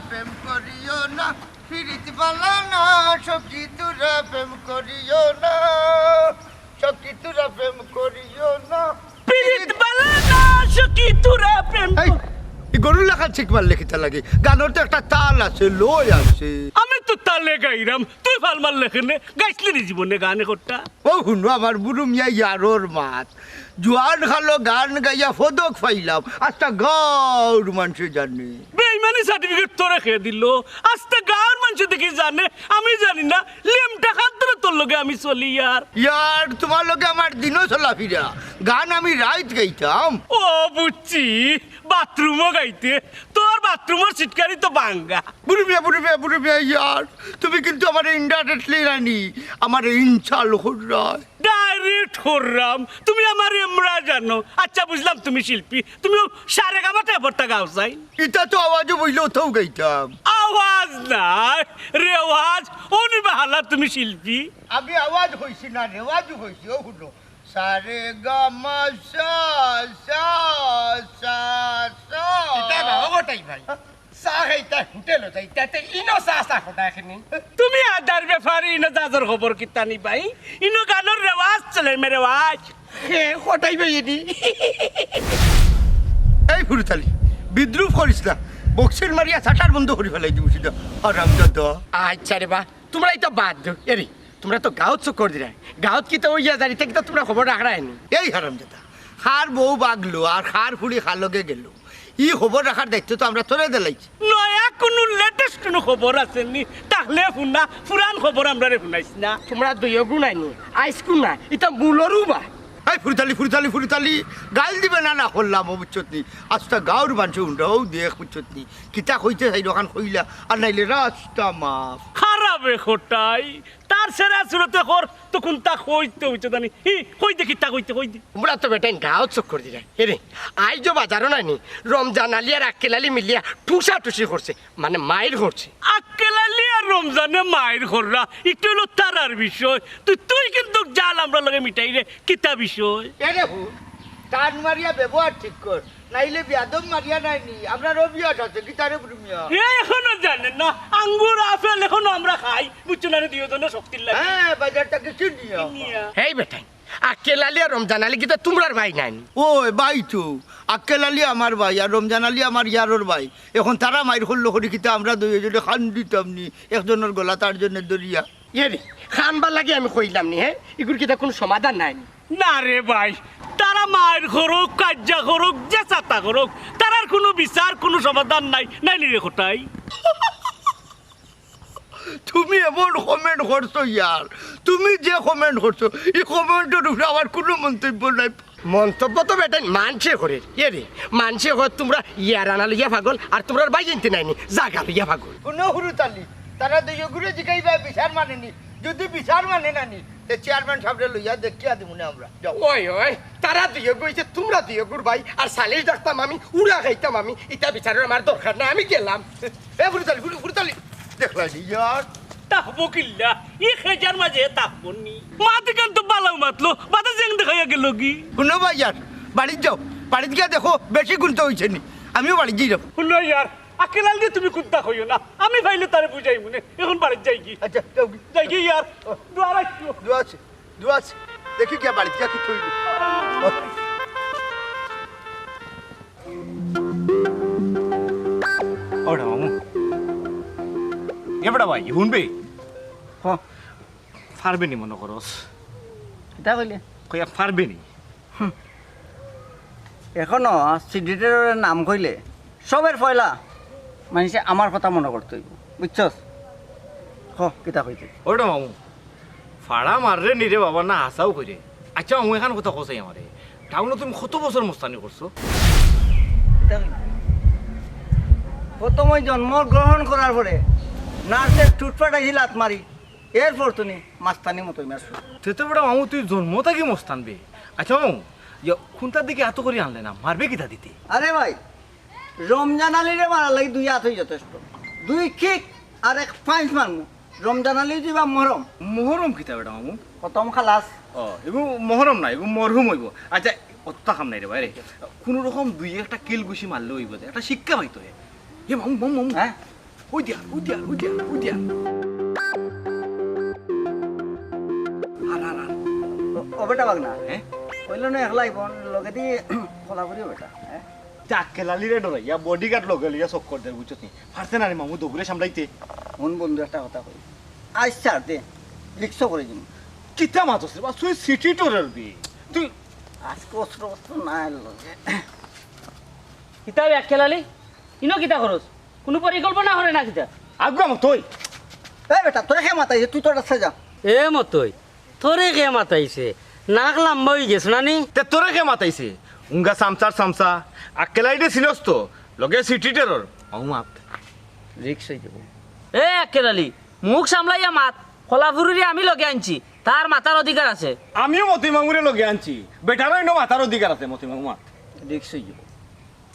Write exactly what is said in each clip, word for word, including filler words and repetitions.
প্রেম করিও না, পিরিত বালা না, সখী তোরা প্রেম করিও না, সখী তোরা প্রেম করিও না। পিরিত বালা না, সখী তোরা প্রেম এই, কর- এই গরুর লাখান চিক মারলে কিতা লাগে? গানর তো একটা তাল আছে, লয় আছে। আমি তো তালে গাইরাম, তুই ফাল মারলে কেনে? গাইছলে নি জীবনে গান একটা? ও হুনো, আমার বুরু মিয়া ইয়ারর মাত। জুয়ান খালো গান গাইয়া ফদক পাইলাম, আস্তা গাউর মানষে জানে। বেইমানি সার্টিফিকেট তোরে কে দিল? আস্তা গাউর মানষে দেখি জানে, আমি জানি না। লেমটা খান ধরে তোর লগে আমি চলি ইয়ার। ইয়ার, তুমার লগে আমার দিনও চলাফিরা। গান আমি রাইত গাইতাম। ও বুঝছি, বাথরুমও গাইতে। তোর বাথরুমর সিটকানি তো ভাঙ্গা। বুরু মিয়া, বুরু মিয়া, বুরু মিয়া, ইয়ার, তুমি কিন্তু আমারে indirectly নানি, আমারে insult কররায়। Direct কররাম, তুমি আমারে এমরা জানো। আচ্ছা, বুঝলাম তুমি শিল্পী, তুমি অউ সারেগামা ট্যাপরটা গাও চাই। ইতা তো আওয়াজও বইলে অতাও গাইতাম। আওয়াজ নায়, রেওয়াজ, অউ নি বাহালা তুমি শিল্পী। আমি আওয়াজ কইছি না, রেওয়াজও কইছি, ও হুনো। সারেগামা সা, সা, সা, সা। ইতা বাবা গোটাই ভাই। চা খাইতা হোটেলো যাইতা, তে ইনো চা চা কথা এখানে। তুমি আদার ব্যাপারে ইনো জাজর খবর কিতা নি ভাই? ইনো গানর রেওয়াজ চলে মে রেওয়াজ। হে, কটাই ভাই এনি। এই ফুরুতালি, বিদ্রুপ করিস না। বক্সির মারিয়া শাটার বন্ধ করি ফালাই দিমু সিধা। হারামজাদা। আচ্ছা রে বা, তুমরা ইতা বাদ দেও। এরে, তুমরা তো গাউত চক্কর দিরায়। গাউত কিতা অইয়া যার, ইতা কিতা তুমরা খবর রাখরায় নি? এই হারামজাদা, কার বউ বাগলো আর কার ফুড়ি কার লগে গেল, ই খবর রাখার দায়িত্ব তো আমরা তোরে দিলাইছি। নয়া কুনু latest কুনু খবর আছে নি? তাইলে হুনা, পুরান খবর আমরারে হুনাইস না। তুমরা দুইওগু নায় নি, আইজকু না, ইতা মূলরু বা। এই ফুরুতালি, ফুরুতালি, ফুরুতালি, গাইল দিবে না, না করলাম, ও বুঝছত নি? আস্তা গাউর মানষে হুনরা, অউ দেখ বুঝছত নি? কিতা কইতে চাইল অখান কইলা, আর নাইলে রাস্তা মাফ। খারাপে খটাই, তার সেরা সুরতে কর, তো কুনতা কইতে অইছে জানি। ই, কই দে কিতা কইতে, কই দে। তুমরা তো বেটাইন গাউত চক্কর দিরায়। এরে, আইজও বাজারো নায় নি, রমজান আলী আর আক্কেল আলী মিলিয়া ঠুসাঠুসি করছে, মানে মাইর করছে। আক্কেল আলী আর রমজানে মাইর কররা, ইটা অইলো তারার বিষয়। তুই, তুই কিন্তু জাল আমরার লগে মিটাইরে, কিতা বিষয়? এরে হুন, টান মারিয়া ব্যবহার ঠিক কর, নাইলে বেয়াদব মারিয়া নায় নি, আমরার অভ্যাস আছে, কিতা রে বুরু মিয়া? এ এখনো জানে না, আঙ্গুর আপেল এখনো আমরা খাই, বুঝছো না রে, দুইওজনে শক্তির লাগি। হ্যাঁ, বাজার থাকি কিনিয়া। কিনিয়া। হেই বেটাইন, আক্কেল আলী আর রমজান আলী কিতা তুমরার ভাই নায় নি? ওই ভাই তো, আক্কেল আলী আমার ভাই আর রমজান আলী আমার ইয়ারর ভাই। এখন তারা মাইর করলো করি কিতা আমরা দুইওজনে কান্দিতাম নি, একজনর গলা তার জন্য ধরিয়া। এরে, কানবার লাগি আমি কইলাম নি, হে? ইগুর কিতা কুনু সমাধান নাই নি? না রে ভাই, তারা মাইর করউক, কাইজ্জা করউক, যে ছাতা করউক, তারার কুনু বিচার, কুনু সমাধান নাই, নায় নি রে খটাই? তুমি এমন comment করছো ইয়ার, তুমি যে comment করছো, ই commentর উপরে আমার কুনু মন্তব্য নাই। মন্তব্য তো বেটাইন মানষে করের। এরে, মানষে কয় তুমরা ইয়ারানা লইয়া পাগল, আর তুমরার ভাইজাইন্তে নায় নি, জাগা লইয়া পাগল। হুনো ফুরুতালি, তারা দুইওগুরে জিগাইবা বিচার মানে নি, যুদি বিচার মানে না নি, তে চেয়ারম্যান সাবরে লইয়া দেখিয়া দিমুনে আমরা। যাও। ওই, ওই, তারা দুইওগু অইছে তুমরা দুইওগুর ভাই, আর সালিশ ডাকতাম আমি, উড়া খাইতাম আমি, ইতা বিচারর আমার দরকার নাই, আমি গেলাম। এ ফুরুতালি, ফুরু-, ফুরুতালি, দেখলায় নি ইয়ার? তাকবো কিল্লা? ই খেজার মাঝে তাকবো নি? মাত ইখান তো বালাউ মাতলো, বাদে জেং দেখাইয়া গেলোগি। হুনো ভাইয়ার, বাড়িত যাও, বাড়িত গিয়া দেখো বেশি গুনতে অইছে নি, আমিও বাড়িত যাইরাম। হুনো ইয়ার, আক্কেল আলীরে তুমি কুন্তা কইও না, আমি পাইলে তারে বুঝাইমুনে, এখন বাড়িত যাইগি। আচ্ছা, যাওগি। যাইগি ইয়ার, দোয়া রাখিও। দোয়া আছে। দোয়া আছে, দেখি গিয়া বাড়িত গিয়া কিতা অইলো। ওরে মামু, এ বেটা ভাই, হুনবে? হ। পারবে নি মনো করস? কিতা কইলে? কইয়া পারবে নি? হুম। এখনো সিডিটের নাম কইলে সবের পয়লা মানষে আমার কথা মনো করতে অইবো, বুঝছস? হ, কিতা কইতে? ওরে মামু, ফাড়া মাররে নি রে বাবা, না হাছাউ কইরে। আচ্ছা মামু, এখান কথা কও চাই আমারে। টাউনো তুমি কত বছর মস্তানি করছো? কিতা কইলে? প্রথমে জন্ম গ্রহণ করার পরে নার্সের ঠুটফাটাইছি লাত মারি, এরপর তুমি মাস্তানি মতো ইমার শুরু। তে তো বেটা মামু, তুই জন্ম থাকি মস্তান বে। আচ্ছা মামু, ইয়া, কুনটার দিকে আতো করি আনলে না, মারবে কিতা দিতে? আরে ভাই, রমজান আলীরে মারার লাগি দুই আতই যথেষ্ট। দুই কিক আর এক পাঞ্চ মারমু। রমজান আলী দিবা মহরম। মহরম কিতা বেটা মামু? প্রথম খালাস। ও, এগু মহরম না, এগু মরহুম অইবো। আচ্ছা, অতটা কাম নাই রে ভাই রে। কুনু রকম দুই একটা কিল ঘুষি মারলে অইবো দে, একটা শিক্ষা পাইতো হে। এ মামু, মামু, মামু। হ্যাঁ? ওই দিয়া, ওই দিয়া, ওই দিয়া, ওই দিয়া। আর, আর, আর। ও, ও বেটা ভাগনা। হ্যাঁ? কইলো না একলা আইবো, লগেদি কলাফুরিও বেটা, হ্যাঁ? তে আক্কেল আলীরে ডরাইয়া bodyguard লগে লইয়া চক্কর দের, বুঝছস নি? পারছে না রে মামু দগুরে সামলাইতে। হুন বন্ধু, একটা কথা কই। আইজ ছাড় দে, রিক্সা করে দিমু। কিতা মাতস রে বা, তুই সিটি টোরের বি। তুই আজকে অস্ত্র অস্ত্র নাই লগে। কিতা বে আক্কেল আলী? ইনো কিতা করস? কুনু পরিকল্পনা করে না কিতা? আগুয়া মতই। এই বেটা, তোরে কে মাতাইছে? তুই তোর রাস্তায় যা। এ মতই, তোরে কে মাতাইছে? নাক লাম্বা অইগেছে না নি? তে তোরে কে মাতাইছে? উঙ্গা চামচার চামচা, আক্কেল আলীরে চিনস তো, লগে সিটি টেরর, মামু মাত। রিক্স অই যাবো। এ আক্কেল আলী, মুখ সামলাইয়া মাত, কলাফুরিরে আমি লগে আনছি, তার মাতার অধিকার আছে। আমিও মতই মামুরে লগে আনছি, বেটারও ইনো মাতার অধিকার আছে, মতই মামু মাত। রিক্স অই যাবো।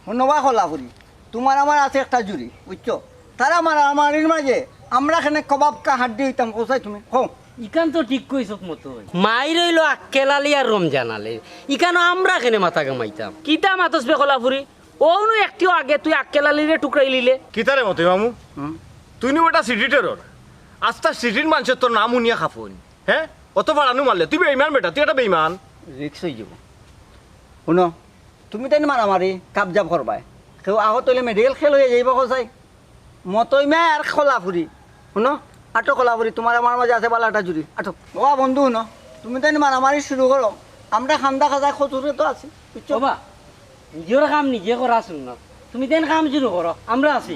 হুনো বা কলাফুরি, তুমার আমার আছে একটা জুড়ি, বুঝছো? তারা মারামারির মাঝে আমরা কেনে কবাব কা হাড্ডি অইতাম, কও চাই তুমি? কও। ইখান তো ঠিক কইছত মতই। মাইর অইলো আক্কেল আলী আর রমজান আলীর, ইখানো আমরা কেনে মাথা ঘামাইতাম? কিতা মাতস বে কলাফুরি? অউ নু একটিও আগে তুই আক্কেল আলীরে টুকরাইলিলে। কিতা রে মতই মামু? হুম? তুই নু বেটা সিটি টেরর, আস্তা সিটির মানষে তোর নাম হুনিয়া খাফইন, হ্যাঁ? অত ফাড়ানু মারলে, তুই বেইমান বেটা, তুই একটা বেইমান। রিক্স অই যাবো। হুনো, তুমি তাইন মারামারি কাবজাব করবায়, কেউ আহত অইলে মেডিকেল খেল অইয়া যাইবো, কও চাই। মতই মিয়া আর কলাফুরি, হুনো, আটো কলাফুরি, তুমার আমার মাঝে আছে বালা একটা জুড়ি, আটো। ও বন্ধু, হুনো, তুমি তাইন মারামারি শুরু করো, আমরা খান্দা খাজা খতুরে তো আছি, বুঝছো? ওবা, নিজর কাম নিজে করা সুন্নত। তুমি তাইন কাম শুরু করো, আমরা আছি।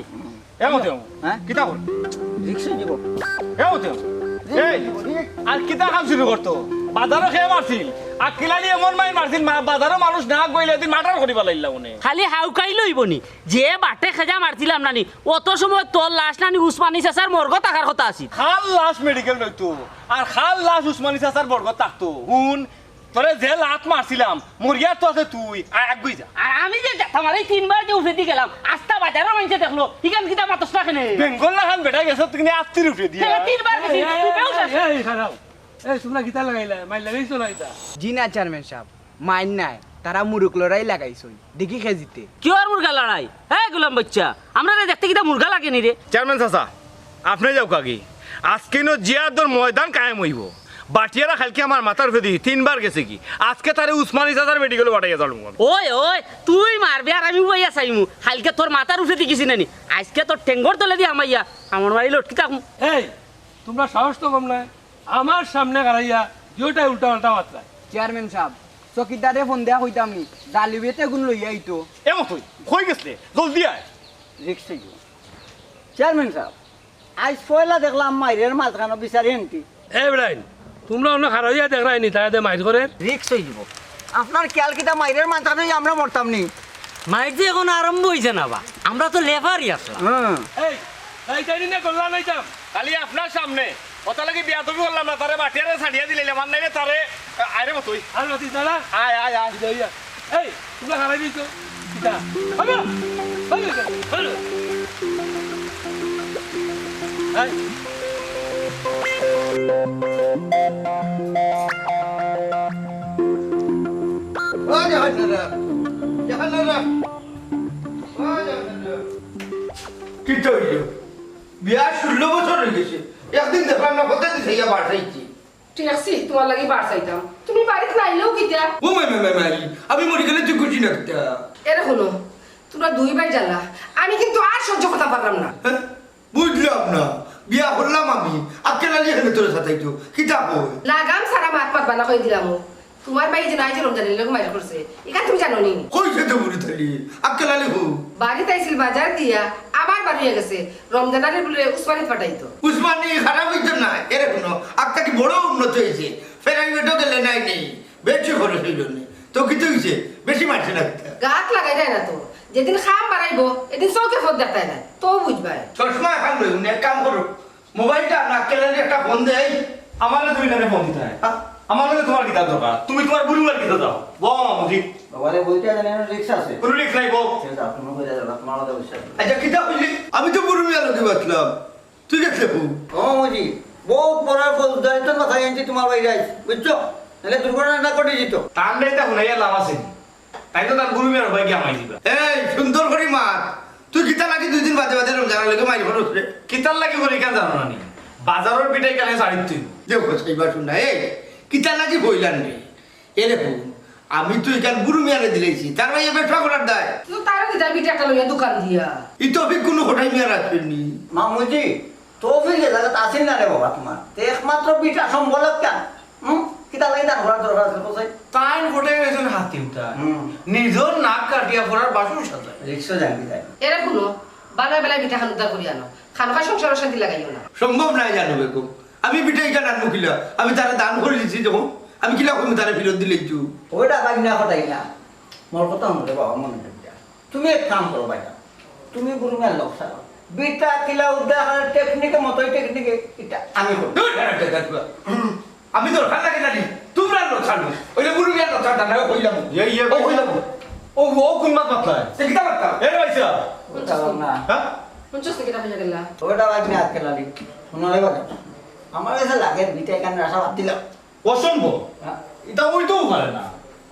এ মতই মামু, হ্যাঁ? কিতা কর? রিক্স অই যাবো। এ মতই মামু, এই, আর কিতা কাম শুরু করতো? বাজারো কে মারছিল? আক্কেল আলী এমন মাইর মারছিল, মা-, বাজারো মানুষ না গইলে দিন মার্ডার করিবা লাইলা মনে। খালি হাউকাইল অইবো নি? যে বাটে খেজা মারছিলাম না নি, অত সময় তোর লাশ না নি উসমানী চাচার মর্গো থাকার কথা আছিল। কার লাশ মেডিকেল নইতো, আর কার লাশ উসমানী চাচার মর্গো থাকতো? হুন, তোরে যে লাত মারছিলাম, মরিয়ার তো আছে তুই, আয়, আগুই যা। আর আমি যে যাতাম, আর এই তিনবার যে উফরেদি গেলাম, আস্তা বাজারর মানষে দেখলো, ইখান কিতা মাতস না কেনে? বেঙ্গল লাখান বেটা গেছে, তুই কিনে আত্তির উফরেদি, হ্যাঁ, আয়। তিনবার গেছি, এই, এই, তুমিও এই, শেষ। এই, খারাপ। এই, তুমরা কিতা লাগাইলা? মাইর লাগাইছো না কিতা? জি না, চেয়ারম্যান সাব, মাইর নায়, তারা মুরুগ লড়াই লাগাইছইন, দেখি কে জিতে। কিওর মুরগা লড়াই? হে গোলাম বাইচ্চা, আমরারে দেখতে কিতা মুরগা লাগে নি রে? চেয়ারম্যান চাচা, আপনে যাউক্কা গি। আজকে নু জিয়াদর ময়দান কায়েম অইবো। বাটিয়ারা কাইলকে আমার মাথার উপরেদি তিনবার গেছে গি। আজকে তারে উসমানী চাচার মেডিকেলো পাঠাইয়া যাওয়ার মুখ। ওই, ওই, তুই মারবে আর আমি উবাইয়া চাইমু। কাইলকে তোর মাথার উপরেদি গেছি না নি? আজকে তোর ঠেঙ্গর তলেদি হামাইয়া আমার বাড়ি লটকি থাকমু। এই, তুমরা সাহস তো কম নায়। আমার সামনে খাড়াইয়া যেটাই উল্টা পাল্টা মাতরায়। চেয়ারম্যান সাব, চকিদারে ফোন দেয়া কইতাম নি, জালিবেতে গুন লইয়া আইতো। এ মতই, কই গেছলে? জলদি আয়। রিক্সে গিয়া। চেয়ারম্যান সাব, আইজ পয়লা দেখলাম মাইরের মাঝখানো বিচারি এন্টি। এ বেড়াইন, তুমরা অনো খাড়াইয়া দেখরায় নি, তারা দে মাইর করের। রিক্স অই যাইবো। আপনার খেয়াল কিতা মাইরের মাঝখানো আমরা মরতাম নি? মাইর যে অখনো আরম্ভ অইছে না বা, আমরা তো লেফারি আসলাম। হুম। এই, যাইতাম নি না, করলা নাইতাম। খালি আপনার সামনে, অতার লাগি বেয়াদবি করলাম না, তারে বাটিয়ারে ছাড়িয়া দিলাইলাম, আর নাইলে তারে, আরে মতই। আর মাতিস না, না? আয়, আয়, আয়। এই, তুমরা খাড়াই দিছো। কিতা? হলো? হলো? হলো? এই। ও জাহানারা, জাহানারা, ও জাহানারা। কিতা অইলো? বিয়া ষোলো বছর অই গেছে, একদিন দেখলাম না, কতদিন থাইয়া বাসাইছি। ঠেকছি, তুমার লাগি বার চাইতাম। তুমি বাড়িত নাইলেও কিতা? ও মাই, মাই, মাই, মাই, আমি মরি গেলে তুই খুশি না কিতা? এরে হুনো, তুমরা দুই ভাইর জ্বালা আমি কিন্তু আর সহ্য করতাম পারলাম না। হ্যাঁ? বুঝলাম না, বিয়া করলাম আমি, আক্কেল আলী এখানে তোরে সাতাইতো, কিতা কয়? লাগাম ছাড়া মাত মাতবা না কই দিলাম। তুমার ভাই যে নাই যে রমজানের লগে মাইর করছে, ইখান তুমি জানো নি? কইছে তো বুড়ি থালি, আক্কেল আলী হু। বাড়িত আইছিল বাজার দিয়া, আবার বার অইয়া গেছে। রমজান আলী বুলে উসমানিত পাঠাইতো। উসমানি খারাপ অইতো না, এরে হুনো, আক্তা কি বড় উন্নত অইছে। প্রাইভেটও গেলে নাই নেই, বেশি খরচ অইলো নি। তো কিতা অইছে? বেশি মারছে না কিতা? গাত লাগাই দেয় না তো। যেদিন খাম বাড়াইবো, এদিন চউখে ফদ দেখতায় না। তো বুঝবায়। চশমা এখান লই, উনি এক কাম করো। মোবাইলটা না কেলানি একটা ফোন দেই। আমারে তুমি কেনে ফোন দিতায়? হ্যাঁ? আমার লগে তুমার কিতা দরকার? তুমি তুমার বুড়ি মার কিতা যাও? বউ আমার বুঝি। বাবারে, বলতে জানে না, রিস্ক আছে। কোনো রিস্ক নাই, বউ। ঠিক আছে, আপনি মনে করে যাবেন, তোমার কথা বিশ্বাস নেই। আচ্ছা, কিতা কইলি? আমি তো বুড়ি মিয়ার লগে বাঁচলাম। তুই গেছলে বউ? ও, বুঝি। বউ পড়ার বউ, দায়িত্ব মাথায় আনছি তোমার বাইরে আইস, বুঝছো? নাহলে দুর্ঘটনা না ঘটে যেত। তার নাই তা হুনাইয়া লাভ আছে নি? তাই তো তার বুড়ি মিয়ার ভাই গিয়া মাই দিবা। এই, সুন্দর করি মাত। তুই কিতা লাগি দুই দিন বাদে বাদে রমজানর লগে মাইর করস রে? কিতার লাগি করি ইখান জানো না নি? বাজারর বিটা ইখানে ছাড়ি তুই। দেখো, সাইবা শুন না, এই, কিতা লাগি কইলাম রে? এ দেখো, আমি তো ইখান বুরু মিয়ারে দিলাইছি, তার ভাই এ ব্যবসা করার দায়। তো তারও কিতা বিটা একটা লইয়া দোকান দিয়া? ই তৌফিক কুনু কটাই মিয়া রাখবেন নি? মামুজি, তৌফিক এ জাগাত আছিল না রে বাবা তোমার। তে একমাত্র বিটা সম্বলক কেন? হুম? কিতা লাগি দান করার দরকার আছে, কোথায়? তাইন কটাই অইছইন হাতিম তার। হুম। নিজর নাক কাটিয়া পড়ার বাসন সাজায়। রিক্সা যান কি তাই? এরে হুনো, বালা বেলা বিটা খান উদ্ধার করি আনো। খানোখা সংসার অশান্তি লাগাইও না। সম্ভব নায় জানো বেগম। আমি বিটা ইখান আনমু কিলা? আমি তারে দান করি দিছি যখন, আমি কিলা কইমু তারে ফিরত দিলে একটু? ওইটা ভাই না কটাই না। মোর কথা মনে বাবা মনে করিয়া। তুমি এক কাম করো ভাই, তুমি বুরু মিয়ার লগ ছাড়ো। বিটা কিলা উদ্ধার করার টেকনিকে মতোই টেকনিকে ইটা আমি করবো। দূর, দূর, দূর, দূর, দূর। আমি দরকার লাগে না নি, তোমরা লগ ছাড়ো। ওইলে বুরু মিয়ার লগ ছাড়ো, না কইলাম। ইয়ে, ইয়ে, ও কইলাম। ও, ও কোন মাত মাতলায়? সে কিতা মাতলাম? এ ভাইসা। ওটা না। হ্যাঁ? পঞ্চাশ টাকা হয়ে গেল। ওটা ভাই আমি আজকে লালি। শোনো রে বাবা, আমার কাছে লাগে বিটা ইখান আশা বাদ দিলাম। অসম্ভব। হ্যাঁ। ইটা অইতেও পারে না।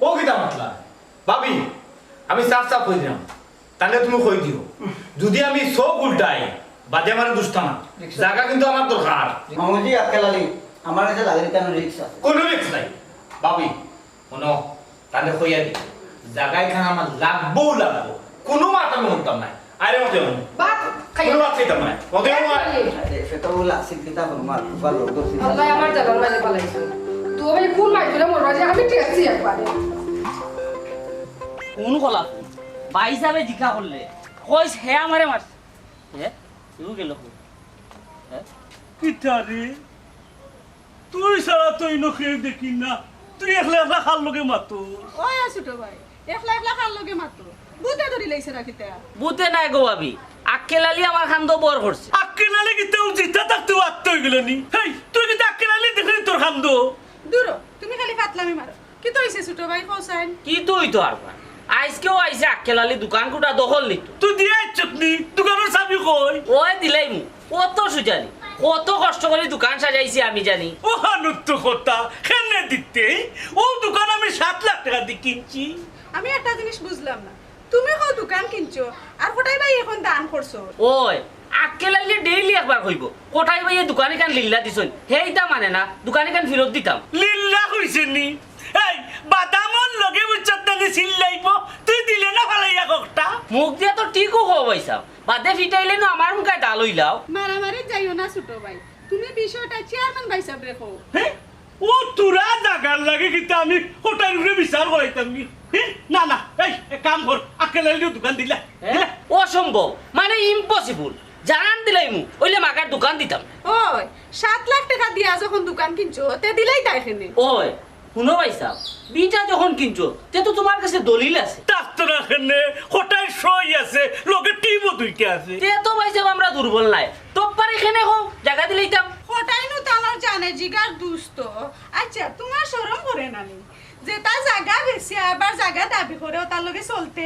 ও কিতা মাতলা? ভাবি, আমি সাফ সাফ কই দিলাম। তাইলে তুমি কই দিও। যদি আমি চউখ উল্টাই, বাদে আমারে দুষতা না। রিক্সা। জাগা কিন্তু আমার দরকার। মামুজি, আক্কেল আলী, আমার কাছে লাগে কেন রিক্স আছে? কোনো রিক্স নাই। ভাবি, হুনো, তাইলে কইয়া দি। জাগা ইখান আমার লাগবো, লাগবো। কোনো মাত আমি হুনতাম নায়। আরে, ওকে। ভাত খাই। কোনো ভাত খাইতাম নায়। ওকে, ভাত আমার খাই। আরে, সেটা বলে আসিল কিতা করবো, আর কুফা লোক দোষী। আল্লাহ আমার জানার মাঝে পালাইছে। তো ভাই কোন মাইক করে মরবা যে আমি টেকছি একবারে। কোন কলা? ভাই সাবে জিকা করলে। কইস হে আমারে মারছে। হে? ইউ গেল কই? হে? কিতা রে? তুই ছাড়া তো ইনো কেউ দেখি না। তুই একলা একলা কার লগে মাতো? ওই ছোট ভাই, একলা একলা কার লগে মাতো? ভূতে ধরি লাইছে না কিতা? ভূতে নায় গো ভাবি, আক্কেল আলী আমার কান্দো বর করছে। আক্কেল আলী কিতা ও জিতা থাকতে আত্ত হয়ে গেল নি? হেই, তুই কিতা আক্কেল আলী দেখলি তোর কান্দো? দূর হ, তুমি খালি ফাতলামি মারো। কিতা অইছে ছোট ভাই, কও চাইন? কিতা অইতো আর কয়? আইজকেও আইছে আক্কেল আলী দোকান কুটা দখল নিতো। তুই দিয়া আইছত নি? দোকানর চাবি কই? ওই দিলাইমু। কত সুজানি, কত কষ্ট করি দোকান সাজাইছি আমি জানি। ও হানুত্ত কথা, কেনে দিতে? ও দোকান আমি সাত লাখ টেকা দি কিনছি। আমি একটা জিনিস বুঝলাম না, তুমি কও দোকান কিনছো, আর কটাই ভাই এখন দান করছো? ওই, আক্কেল আলীয়ে ডেইলি একবার কইবো, কটাই ভাইয়ে দোকান ইখান লিল্লা দিছইন, হেইটা মানে না, দোকান ইখান ফিরত দিতাম। লিল্লা কইছে নি? এই, বাদামর লগে বুঝছত না নি চিল্লাইবো, তুই দিলে না ফালাইয়া ককটা? মুখ দিয়া তো ঠিকও কও ভাইসাব, বাদে ফিটাইলে নু আমার মুখায় ডাল অইলাও। মারামারি যাইও না ছোট ভাই, তুমি বিষয়টা চেয়ারম্যান ভাইসাবরে কও। হে? ও তোরা জাগার লাগি কিতা আমি কটাইর উপরে বিচার করাইতাম নি? হে? না, না, এই, এক কাম কর, আক্কেল আলীরে দোকান দিলা, হে? দিলা। অসম্ভব, মানে impossible। জান দিলাইমু, অইলে মাগার দোকান দিতাম। ওই, সাত লাখ টেকা দিয়া যখন দোকান কিনছো, তে দিলাইতায় কেনে? ওই, হুনো ভাইসাব, বিটা যখন কিনছো, তে তো তুমার কাছে দলিল আছে। থাকতো না কেনে, কটাইর সই আছে, লগে টিপও দুইটা আছে। তে তো ভাইসাব আমরা দুর্বল নায়। টপ্পারে কেনে কও, জাগা দিলাইতাম। কটাই নু তালার জানে জিগার দুস্ত। আচ্ছা, তুমার শরম করে না নি? যেটা জাগা বেচিয়া আবার জাগা দাবি করে, অতার লগে চলতে?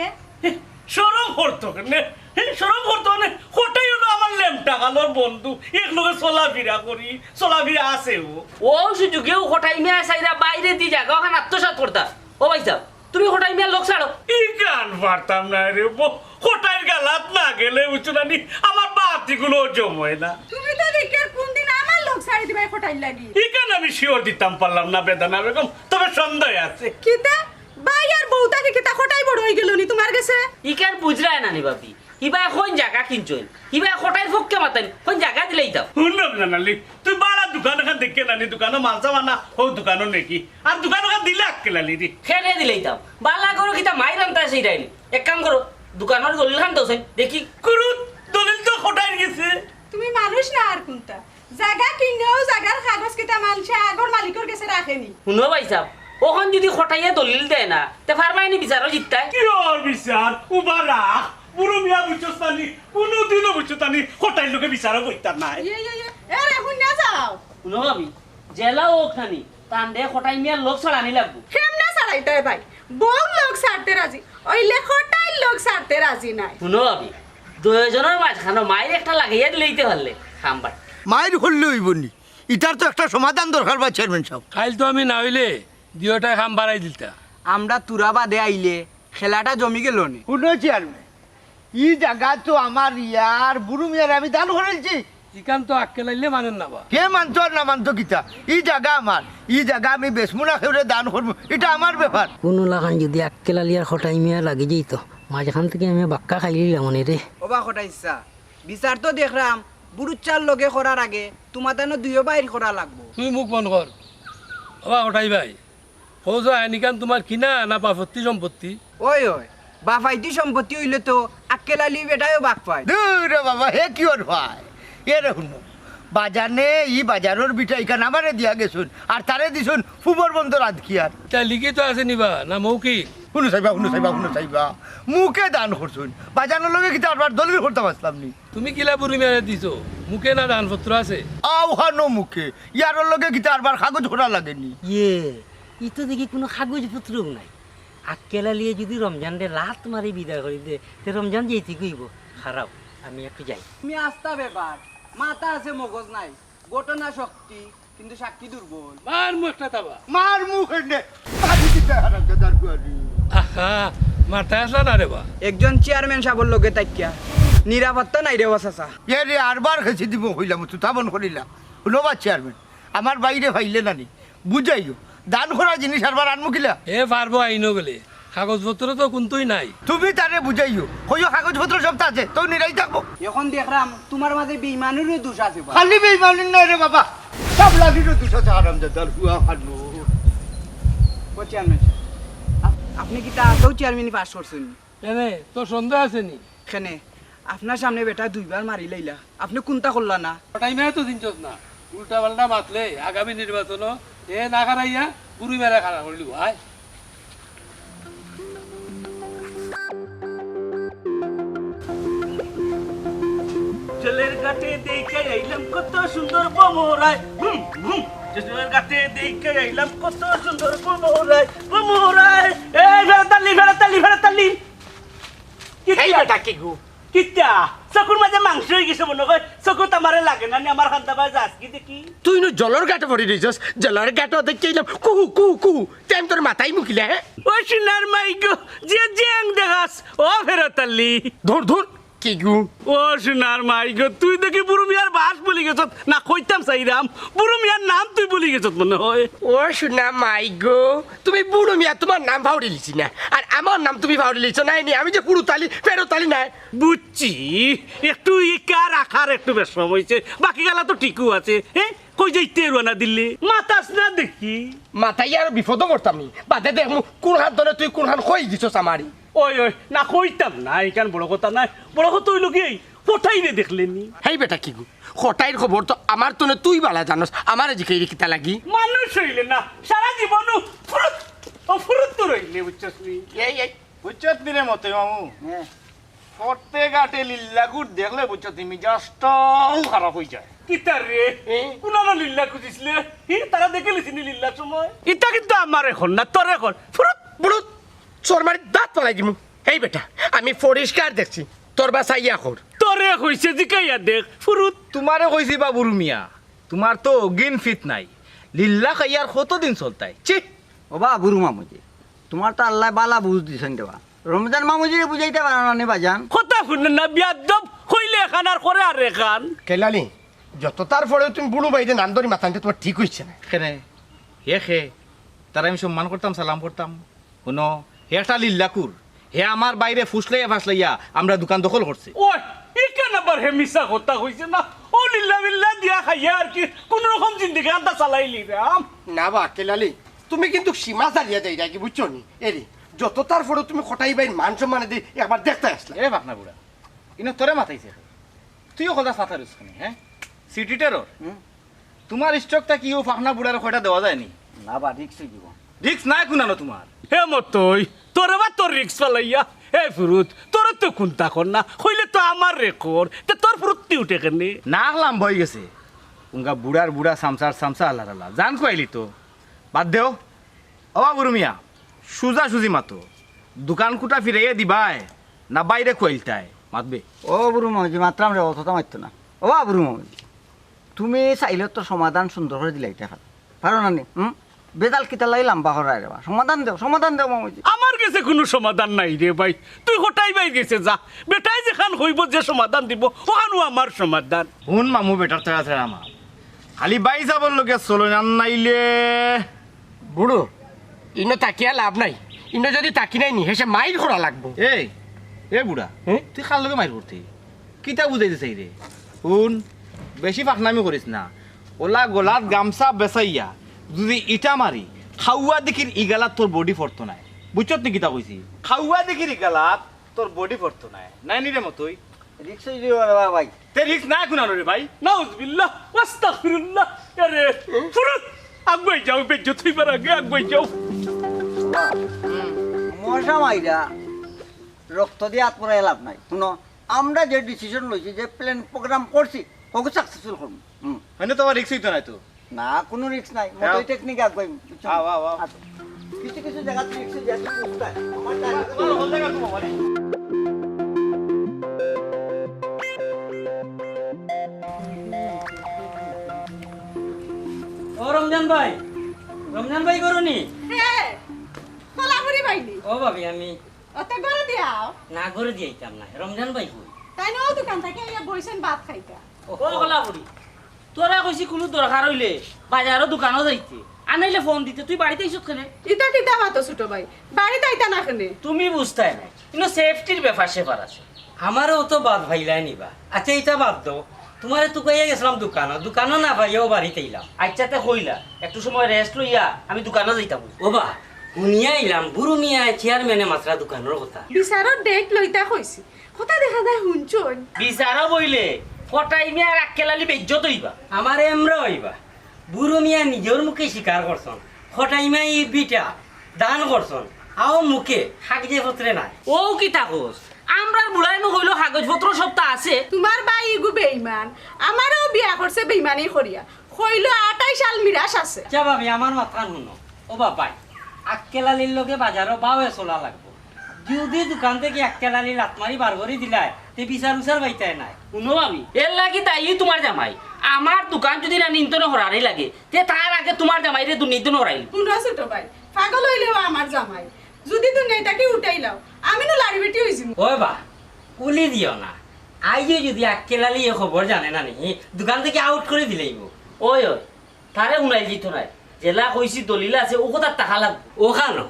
শরম করতো কেনে? হে, শরম করতো কেনে? কটাই অইলো আমার লেমটা কালর বন্ধু, এক লগে চলাফিরা করি, চলাফিরা আছে ও। ও সুযোগেও কটাই মিয়া চাইরা বাইরে দি জাগা অখান আত্মসাৎ করতা। ও ভাইসাব, তুমি কটাই মিয়ার লগ ছাড়ো। ইখান পারতাম না রে, ব-, কটাইর গালাত না গেলে বুঝছো না নি, আমার বাতি গুলো জমে না। তুমি তো দেখি আর কোন দিন আমার লগ ছাড়ি দিবায় কটাইর লাগি। ইখান আমি শিওর দিতাম পারলাম না বেদানা বেগম, তবে সন্দেহ আছে। কিতা? ভাই আর বউ থাকি কিতা কটাই বড় অই গেল নি তুমার গেছে? ইখান বুঝরায় না নি ভাবি, হিবায় কইন জাগা কিনছইন, হিবায় কটাইর পক্ষে মাতইন, কইন জাগা দিলাইতাম। হুন না জানালি, তুই বাড়া দোকান অখান দেখে না নি, দোকানো মাল চাওয়া না, ও দোকানো নাকি? আর দোকান অখান দিলা আক্কেল আলীরে? কেনে দিলাইতাম? বালা করো কিতা মাইর আনতা সেইটাই নি। এক কাম করো, দোকানর দলিল খান দেও চাই, দেখি। কুরুত, দলিল তো কটাইর গেছে। তুমি মানুষ না আর কুনটা? জাগা কিনলেও জাগার কাগজ কিতা মানষে আগর মালিকর গেছে রাখে নি। হুনো ভাইসাব, অখন যদি কটাইয়ে দলিল দেয় না, তে পারবায় নি বিচারো জিততায়? কিওর বিচার? উবা রাখ। বুরু মিয়া বুঝছস না নি? কুনুদিনও বুঝছস না নি? কটাইর লগে বিচারো বইতাম নায়। ইয়ে, ইয়ে, ইয়ে। এ রে, হুন না যাও। হুনো ভাবি, জেলা অউক না নি, তানরে কটাই মিয়ার লগ ছাড়ানি লাগবো। কেমনে ছাড়াইতায় ভাই? বউর লগ ছাড়তে রাজি, অইলে কটাইর লগ ছাড়তে রাজি নায়। হুনো ভাবি, দুইজনর মাঝখানো মাইর একটা লাগাইয়া দিলাইতে পারলে কাম বাট্টা। মাইর করলে অইবো নি? ইটার তো একটা সমাধান দরকার বা চেয়ারম্যান সাব। কাইল তো আমি না অইলে দুইওটায় কাম বাড়াই দিতা। আমরা তুরা বাদে আইলে খেলাটা জমি গেল নে। হুনো চেয়ারম্যান, ই জাগা তো আমার ইয়ার, বুরু মিয়ারে আমি দান করিলিছি। ইখান তো আক্কেল আলীয়ে মানইন না বা। কে মানতো আর না মানতো কিতা? ই জাগা আমার, ই জাগা আমি বেচমু না কেউরে, দান করমু, ইটা আমার ব্যাপার। কুনু লাখান যুদি আক্কেল আলী আর কটাই মিয়া লাগি যাইতো, মাঝখান থাকি আমি বাক্কা খাইলিলাম অনে রে। ওবা কটাই চাচা, বিচার তো দেখরাম, বুরুচ্চার লগে করার আগে তুমাতানো দুইও বাইর করা লাগবো। তুই মুখ বন্ধ কর। ওবা কটাই ভাই, কও চাইন ইখান তুমার কিনা না বাফত্তি সম্পত্তি? ওই, ওই, বাফাইতি সম্পত্তি অইলে তো আক্কেল আলী বেটায়ও বাক পায়। দূর রে বাবা, হে কিওর পায়? এরে হুনো, বাজানে ই বাজারর ভিটা ইখান আমারে দিয়া গেছইন, আর তারে দিছইন ফুবর বন্দর আদকিয়ার। তা লিখিত আছে নি বা, না মৌখিক? হুনো চাইবা, হুনো চাইবা, হুনো চাইবা, মুখে দান করছইন, বাজানর লগে কিতা আরবার দলিল করতাম আছলাম নি? তুমি কিলা বুরু মিয়ারে দিছো? মুখে না দানপত্র আছে? আওহানো মুখে, ইয়ারর লগে কিতা আরবার কাগজ করা লাগে নি? ইয়ে, ই তো দেখি কুনু কাগজপত্রও নাই। আক্কেল আলীয়ে যুদি রমজানরে লাত মারি বিদায় করি দে, তে রমজান যাইতে কইবো। খাড়াও, আমি একটু যাই। তুমি আস্তা ব্যাপার, মাথা আছে মগজ নাই, ঘটনা শক্তি, কিন্তু সাক্ষী দুর্বল। মার মুখটা তাবা। মার মুখ এনে, মারি দিতে হারাম দাদার গুয়ারি। আহা, মাথায় আসলা না রে বা। একজন চেয়ারম্যান সাবর লগে থাকিয়া নিরাপত্তা নাই রে বা চাচা। এরে আরবার খেছি দিব কইলাম, তুই তাবন করিলা। হুনো বা চেয়ারম্যান, আমার বাইরে ফাইলে নানি, বুঝাইও, দান করা জিনিস আরবার আনমু কিলা? এ পারবো আইনো গেলে, কাগজপত্র তো কুন্তুই নাই। তুমি তারে বুঝাইও, কইও কাগজপত্র সব আছে, তো নিরাই থাকবো। এখন দেখরাম তুমার মাঝে বেইমানিরও দোষ আছে বা। খালি বেইমানির নায় রে বাবা, সব লাগিরও দোষ আছে, হারামজাদার গুয়া খানো। ও চেয়ারম্যান সাব, আপ-, আপনে কিতা আগেও চেয়ারম্যানি পাস করছইন নি? কেনে, তোর সন্দেহ আছে নি? কেনে, আপনার সামনে বেটা দুইবার মারি লাইলা, আপনে কুন্তা করলা না? কটাই মিয়ারে তো চিনছস না, উল্টা পাল্টা মাতলে আগামী নির্বাচনো এ না খাড়াইয়া বুরু মিয়ারে খাড়া করিলিবো, আয়। জলের ঘাটে দেখে আইলাম কত সুন্দর ভ্রমরায়। হুম, হুম। জলের ঘাটে দেখে আইলাম কত সুন্দর ভ্রমরায়, ভ্রমরায়। এই, ফেরত আনলি, ফেরত আনলি, ফেরত আনলি। কিতা? এই বেটা কিগু? কিতা? চকুর মাঝে মাংস অইগেছে মনো কয়। চকুত আমারে লাগে না নি, আমার কান্দা বায় যাস কি দেখি? তুই নু জলর ঘাটো পড়ি রইছস, জলর ঘাটো দেখি আইলাম কুহু, কুহু, কুহু। তে আমি তোর মাথায় মুকিলা, হে? ও সোনার মাই গো, যে জেং দেখাস, ও ফেরত আনলি। ধুর, ধুর, কিগু? ও সোনার মাই গো, তুই দেখি বুরু মিয়ার বাস ভুলি গেছত, না কইতাম চাইরাম, বুরু মিয়ার নাম তুই ভুলি গেছত মনো কয়। ও সোনা মাই গো, তুমি বুরু মিয়া তুমার নাম ফাউরিলিছি না, আর আমার নাম তুমি ফাউরিলিছো নায় নি, আমি যে ফুরুত আলী, ফেরত আলী নায়। বুঝছি, একটু ইকার আকার একটু বেশকম অইছে, বাকি গালা তো ঠিকউ আছে, হে? কই যাইতে রওনা দিলে? মাতাস না দেখি। মাতাইয়া আরো বিপদো পড়তাম নি। বাদে দেখমু কুন হাত ধরে তুই কুন হান কই দিছস আমারে। ওই, ওই, না কইতাম না, ইখান বড় কথা নায়। বড় কথা অইলো কি, এই কটাইরে দেখলে নি? হেই বেটা কিগু, কটাইর খবর তো আমার তনে তুই বালা জানস, আমারে জিকাইরে কিতা লাগি? মানুষ অইলে না, সারা জীবনও ফুরুত, ও ফুরুত তো রইলে, বুঝছস নি? এই, এই, বুঝছত নি রে মতই মামু? হ্যাঁ। ফটে ঘাটে লিল্লাকুর দেখলে বুঝছত নি, মিজাজটাও খারাপ অই যায়। কিতা রে? এ? কুনানো লিল্লা খুঁজিসলে? হি, তারা দেখে লিসিনি লিল্লার সময়? ইতা কিন্তু আমারে কর না, তোরে কর। ফুরুত। বুরুত, চড় মারি দাঁত ফালাই দিমু। এই বেটা, আমি পরিষ্কার দেখছি, তোর বা চাইয়া কর। তোরে কইছে জিকাইয়া দেখ, ফুরুত। তুমারে কইছি বা বুরু মিয়া, তুমার তো অগিন ফিত নাই। লিল্লা খাইয়ার কতদিন চলতায়? ছি! ওবা বুরু মামুজি, তুমার তো আল্লায় বালা বুঝ দিছইন দেবা। রমজান মামুজিরে বুঝাইতা পারো না নি বাজান? কথা হুনইন না, বিয়াদ্দব, কইলে এখান আর করে আর এখান। কেলালি, যততার পরেও তুমি বুরু ভাইরে নাম ধরি মাতানিতে তুমার ঠিক অইছে না। কেনে? হে খে? তারে আমি সম্মান করতাম, সালাম করতাম। হুনো, হে একটা লিল্লাকুর। হে আমার বাইরে ফুসলাইয়া ফাসলাইয়া আমরার দোকান দখল করছে। ওই, ইখান আবার হে মিছা কথা কইছে না। ও লিল্লা বিল্লা দিয়া খাইয়া আর কি কুনু রকম জিন্দেগি আন্দা চালাইলিরাম। না বা, কেলালি, তুমি কিন্তু সীমা ছাড়িয়া যাইরায় গি, বুঝছো নি? এরে, যততার পরেও তুমি কটাই ভাইর মান সম্মানে দি একবার দেখতায় আছলায়। এ ফাকনা বুড়া, ইনো তোরে মাতাইছে কে? তুইও কথা সাঁতার উসকানি, হ্যাঁ? City terror? হুম। তুমার স্টক থাকি ও ফাকনা বুড়ারে কয়টা দেওয়া যায়নি? না বা, রিস্ক অই যিবো। রিস্ক নাই কুনানো তুমার। হে মতই, তোরে বা তোর রিস্ক ফালাইয়া। হে ফুরুত, তোরে তো কুন্তা কর না, কইলে তো আমারে কর। তে তোর ফুরুত্তি উঠে কেনে? নাক লাম্বা অই গেছে। উঙ্গা বুড়ার বুড়া, সামসার সামসা, আল্লার আল্লা। জান খুয়াইলি তো। বাদ দেও। ওবা বুরু মিয়া, সুজা সুজি মাতো। দোকান কুটা ফিরাইয়া দিবায়, না বাইরে খুয়াইলতায়? মাতবে। ও বুরু মামুজি, মাতরাম রে, অততা মাততো না। ওবা বুরু মামুজি, তুমি চাইলে তো সমাধান সুন্দর করি দিলাইতায় পারো। পারো না নি? হুম? বেজাল কিতার লাগি লাম্বা করায় রে বা? সমাধান দেও, সমাধান দেও মামুজি। আমার গেছে কুনু সমাধান নাই রে ভাই, তুই কটাই ভাইর গেছে যা, বেটায় যেখান কইবো, যে সমাধান দিবো, অখানউ আমার সমাধান। হুন মামু, বেটার তো আছে আমার, খালি ভাইসাবর লগে চলইন, আর নাইলে বুড়ো, ইনো থাকিয়া লাভ নাই, ইনো যুদি থাকি নাই নি, হেষে মাইর করা লাগবো। এই, এ বুড়া, হুম? তুই কার লগে মাইর করতে? কিতা বুঝাইতে চাইরে? হুন, বেশি ফাকনামি করিস না। অলা গলাত গামছা বেছাইয়া যুদি ইটা মারি, খাওয়া দেখির ইগালাত তোর body পড়তো নায়। বুঝছত নি কিতা কইছি? খাওয়া দেখির ইগালাত তোর body পড়তো নায়। নায় নি রে মতই? Risk অইযিবো রে বা ভাই। তে risk নাই কুনানো রে ভাই? নাউজুবিল্লাহ, আস্তাগফিরুল্লাহ। আরে, ফুরুত, আগুয়াই যাও, বেইজ্জত অইবার আগে আগুয়াই যাও। মশা মাইরা রক্ত দিয়া আত পুড়াইয়া লাভ নাই। হুনো, আমরা যে decision লইছি, যে plan program করছি, হগু successful করমু। হুম। মানে তোমার risk অইতো নায় তো? না, কুনু risk নাই। হ্যাঁ। মতই technique আগুয়াই, বুঝছো? আও, আও, আও। আচ্ছা। কিছু কিছু জাগাত risk অইযায়, তুমি বুঝতায়। আমার জায়গা তোমার হল জায়গা তো বাবা রে। ও রমজান ভাই, রমজান ভাই ঘরো নি? হে, কলাপুরি ভাই নি? ও ভাবি, আমি অতে ঘরো দিয়া আও। না, ঘরো দিয়া আইতাম না। রমজান ভাই কই? তাইন অউ দোকান থাকি আইয়া বইছইন ভাত খাইতা। ও কলাপুরি, তোরে কইছি কুনু দরকার অইলে বাজারো দোকানো যাইতে, আর নাইলে ফোন দিতে, তুই বাড়িত আইছত কেনে? ইতা কিতা মাতো ছোট ভাই, বাড়িত আইতা না কেনে? তুমি বুঝতায় নায়, কিন্তু safety-র ব্যাপার স্যাপার আছে। আমারেও তো বাদ ফাইলায় নিবা। আচ্ছা, ইতা বাদ দেও, তুমারে তুকাইয়া গেছলাম দোকানো, দোকানো না পাইয়াউ বাড়িত আইলাম। আচ্ছা, তে কইলা, একটু সময় rest লইয়া আমি দোকানো যাইতাম। ও বা, হুনিয়া আইলাম, বুরু মিয়া চেয়ারম্যানে মাতরা দোকানর কথা। বিচারর date লইতা কইছি, কথা দেখা যায় হুনছইন। বিচারো বইলে কটাই মিয়া আর আক্কেল আলী বেইজ্জত অইবা। আমার এমরা অইবা। বুরু মিয়া নিজর মুখে স্বীকার করছইন, কটাই মিয়া ই বিটা দান করছইন, আও মুখে, কাগজে পত্রে নায়। অউ কিতা কস? আমরার বুড়ায় নু কইলো কাগজপত্র সবতা আছে। তুমার ভাই ইগু বেইমান, আমারেও বিয়া করছে বেইমানি করিয়া। কইলো আটাইশ আলমিরাস আছে। আচ্ছা ভাবি, আমার মাতখান হুনো। ও বাবাই, আক্কেল আলীর লগে বাজারো বাউয়ে চলা লাগবো। যুদি দোকান থাকি আক্কেল আলী লাত মারি বার করি দিলায়, তে বিচার উচার পাইতায় নায়। হুনো ভাবি, এরলাগি দায়ী তুমার জামাই। আমার দোকান যুদি না নিয়ন্ত্রণ করারই লাগে, তে তার আগে তুমার জামাইরে দুর্নীতি করাইল। হুনো ছোট ভাই, পাগল অইলেও আমার জামাই। যুদি দুনিয়া থাকি উঠাইলাও, আমি নু লাড়ি বেটি অইযিমু। ওই বা, উলি দিও না। আইজে যুদি আক্কেল আলী ই খবর জানে না নি, দোকান থাকি out করি দিলাইবো। ওই, ওই, তারে হুনাইল যিতো নায়। যেলা কইছি দলিল আছে, অউ কথার টাকা লাগবো। অখানো,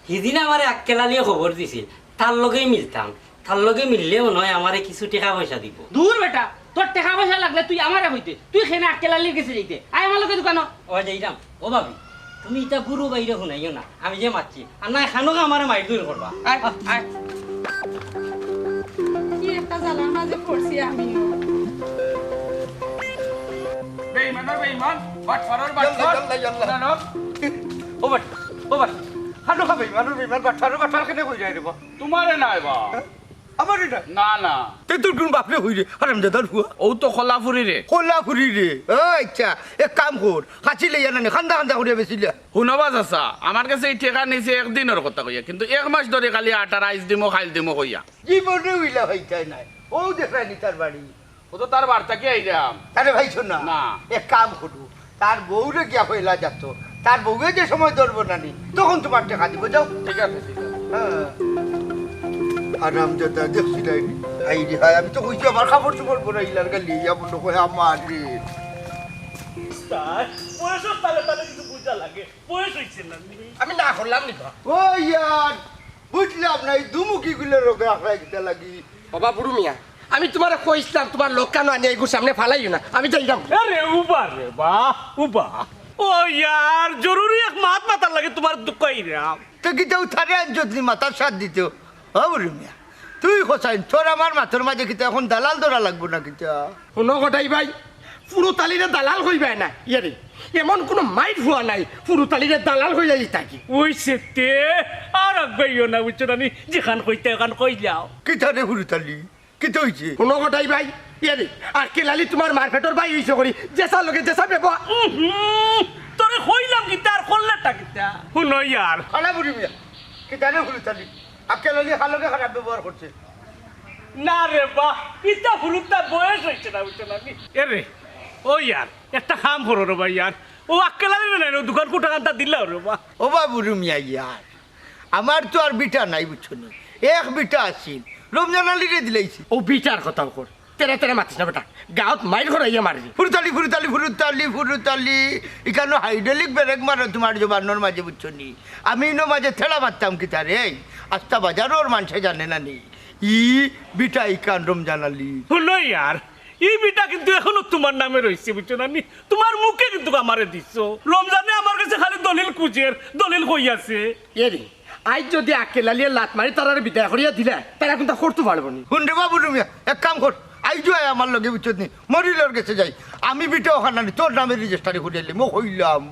হিদিন আমারে আক্কেল আলীয়ে খবর দিছিল, তার লগেই মিলতাম। তার লগে মিললে মনো অয় আমারে কিছু টেকা পয়সা দিবো। দূর বেটা, তোর টেকা পয়সা লাগলে তুই আমারে কইতে, তুই কেনে আক্কেল আলীর গেছে যাইতে? আয় আমার লগে দোকানো। ও যাইরাম। ও ভাবি, তুমি ইতা বুরু ভাইরে হুনাইও না, আমি যে মাতছি। আর নায় খানোকা আমারে মাইর দূর করবা। আয়, আয়। কি একটা জ্বালার মাঝে পড়ছি আমিও। বেইমানর বেইমান, বাটপারর বাটপার। ইয়াল্লা, ইয়াল্লা, ইয়াল্লা। না, না। ও বাট, ও বাট। খানোকা বেইমানর বেইমান, বাটপারর বাটপার কেনে কই যায় রে বা? তুমারে নায় বা। হ্যাঁ? আমারে নায়? না, না। তে তোর কুন বাপরে কই রে, হারামজাদার ফুয়া? অউ তো কলাফুরি রে। কলাফুরি রে। ও আচ্ছা, এক কাম কর, কাছি লইয়া না নে, খান্দা খান্দা করিয়া বেচিলা। হুনো বা চাচা, আমার গেছে ই টেকা নিছে একদিনর কথা কইয়া, কিন্তু এক মাস ধরি খালি আটার আইস দিমু, খাইল দিমু কইয়া। জীবনে উইলা পাইতায় নায়। অউ দেখরায় নি তার বাড়ি। অউ তো তার বাড়ি থাকি আইরাম। তারে পাইছো না? না। এক কাম করো, তার বউরে গিয়া কইলা যাতো, তার বউয়ে যে সময় ধরবো না নি, তখন তুমার টেকা দিবো, যাও। ঠিক আছে, ঠিক আছে। হ্যাঁ। হারামজাদা, দেখছিলায় নি? হায় রে হায়, আমি তো কইছি আমার কাপড় চোপড় পরাইলার গা লইয়া মনো কয় আমার রে। স্যার, বয়সর তালে তালে কিছু বুঝা লাগে, বয়স অইছে না নি? আমি না করলাম নি বা? ও ইয়ার, বুঝলাম না, ই দুমুখী গুলার রোগে আখড়ায় কিতা লাগি? বাবা বুরু মিয়া, আমি তুমারে কইছলাম, তুমার লোক কানো আনিয়া ইগুর সামনে ফালাইও না, আমি যাইরাম। আরে উবা রে বা, উবা। ও ইয়ার, জরুরি এক মাত মাতার লাগি তুমার দোকানো আইরাম। তে কিতা অউ তারে আনছত নি মাতার সাথ দিতো? ও বুরু মিয়া, তুই কছাইন, তোর আমার মাতর মাঝে কিতা অখন দালাল ধরা লাগবো না কিতা? হুনো কটাই ভাই, ফুরুত আলীরে দালাল কইবায় না, ইয়ারে, এমন কুনু মাইর ফুয়া নাই, ফুরুত আলীরে দালাল কইয়া ই থাকি। অইছে তে, আর আগুয়াইও না, বুঝছো না নি? যেখান কইতায় অখান কইলাও। কিতা রে ফুরুত আলী? কিতা অইছে? হুনো কটাই ভাই, ইয়ারে, আক্কেল আলী তুমার মার পেটর ভাই অইছে করি, যেছার লগে যেছা ব্যবহার। উহুম, তোরে কইলাম কিতা আর করলাটা কিতা? হুনো ইয়ার। খালা বুড়ি মিয়া, কিতা রে ফুরুত আলী? আক্কেল আলী কার লগে খারাপ ব্যবহার করছে? না রে বা, ইতা ফুরুতর বয়স অইছে না, বুঝছো না নি? এরে, ও ইয়ার, একটা কাম করো রে ভাই ইয়ার, ও আক্কেল আলীরে নায়, ও দোকান কুটা কান্তা দিলা রে বা। ও বাবু রুমিয়া ইয়ার, আমার তো আর ভিটা নাই বুঝছো নি, এক ভিটা আছিল, রমজান আলীরে দিলাইছি। ও ভিটার কথা কর, তেরা তেরা মাতিস না বেটা, গাঁওত মাইর করাইয়া মারবি। ফুরুতালি, ফুরুতালি, ফুরুতালি, ফুরুতালি, ইখানো হাইড্রোলিক ব্রেক মারো তোমার জবানর মাঝে বুঝছো নি। আমি ইনো মাঝে ঠেলা মারতাম কিতা রে, এই আস্তা বাজারর মানষে জানে না নি। ই ভিটা ইখান রমজান আলী। হুনো ইয়ার, ই ভিটা কিন্তু এখনো তোমার নামে রইছে, বুঝছো না নি? তোমার মুখে কিন্তু আমারে দিছো। রমজানে আমার গেছে খালি দলিল খুজের, দলিল কই আছে? এ রে, আইজ যুদি আক্কেল আলীয়ে লাত মারি তারারে বিদায় করিয়া দিলে, তারা কুন্তা করতো পারবো নি। হুন রে বাবু রুমিয়া, এক কাম কর, আইজউ আয় আমার লগে বুঝছত নি, মনিরর গেছে যাই, আমি ভিটা অখান আনি তোর নামে রেজিস্টারি করিয়া আইলে, মো কইলাম।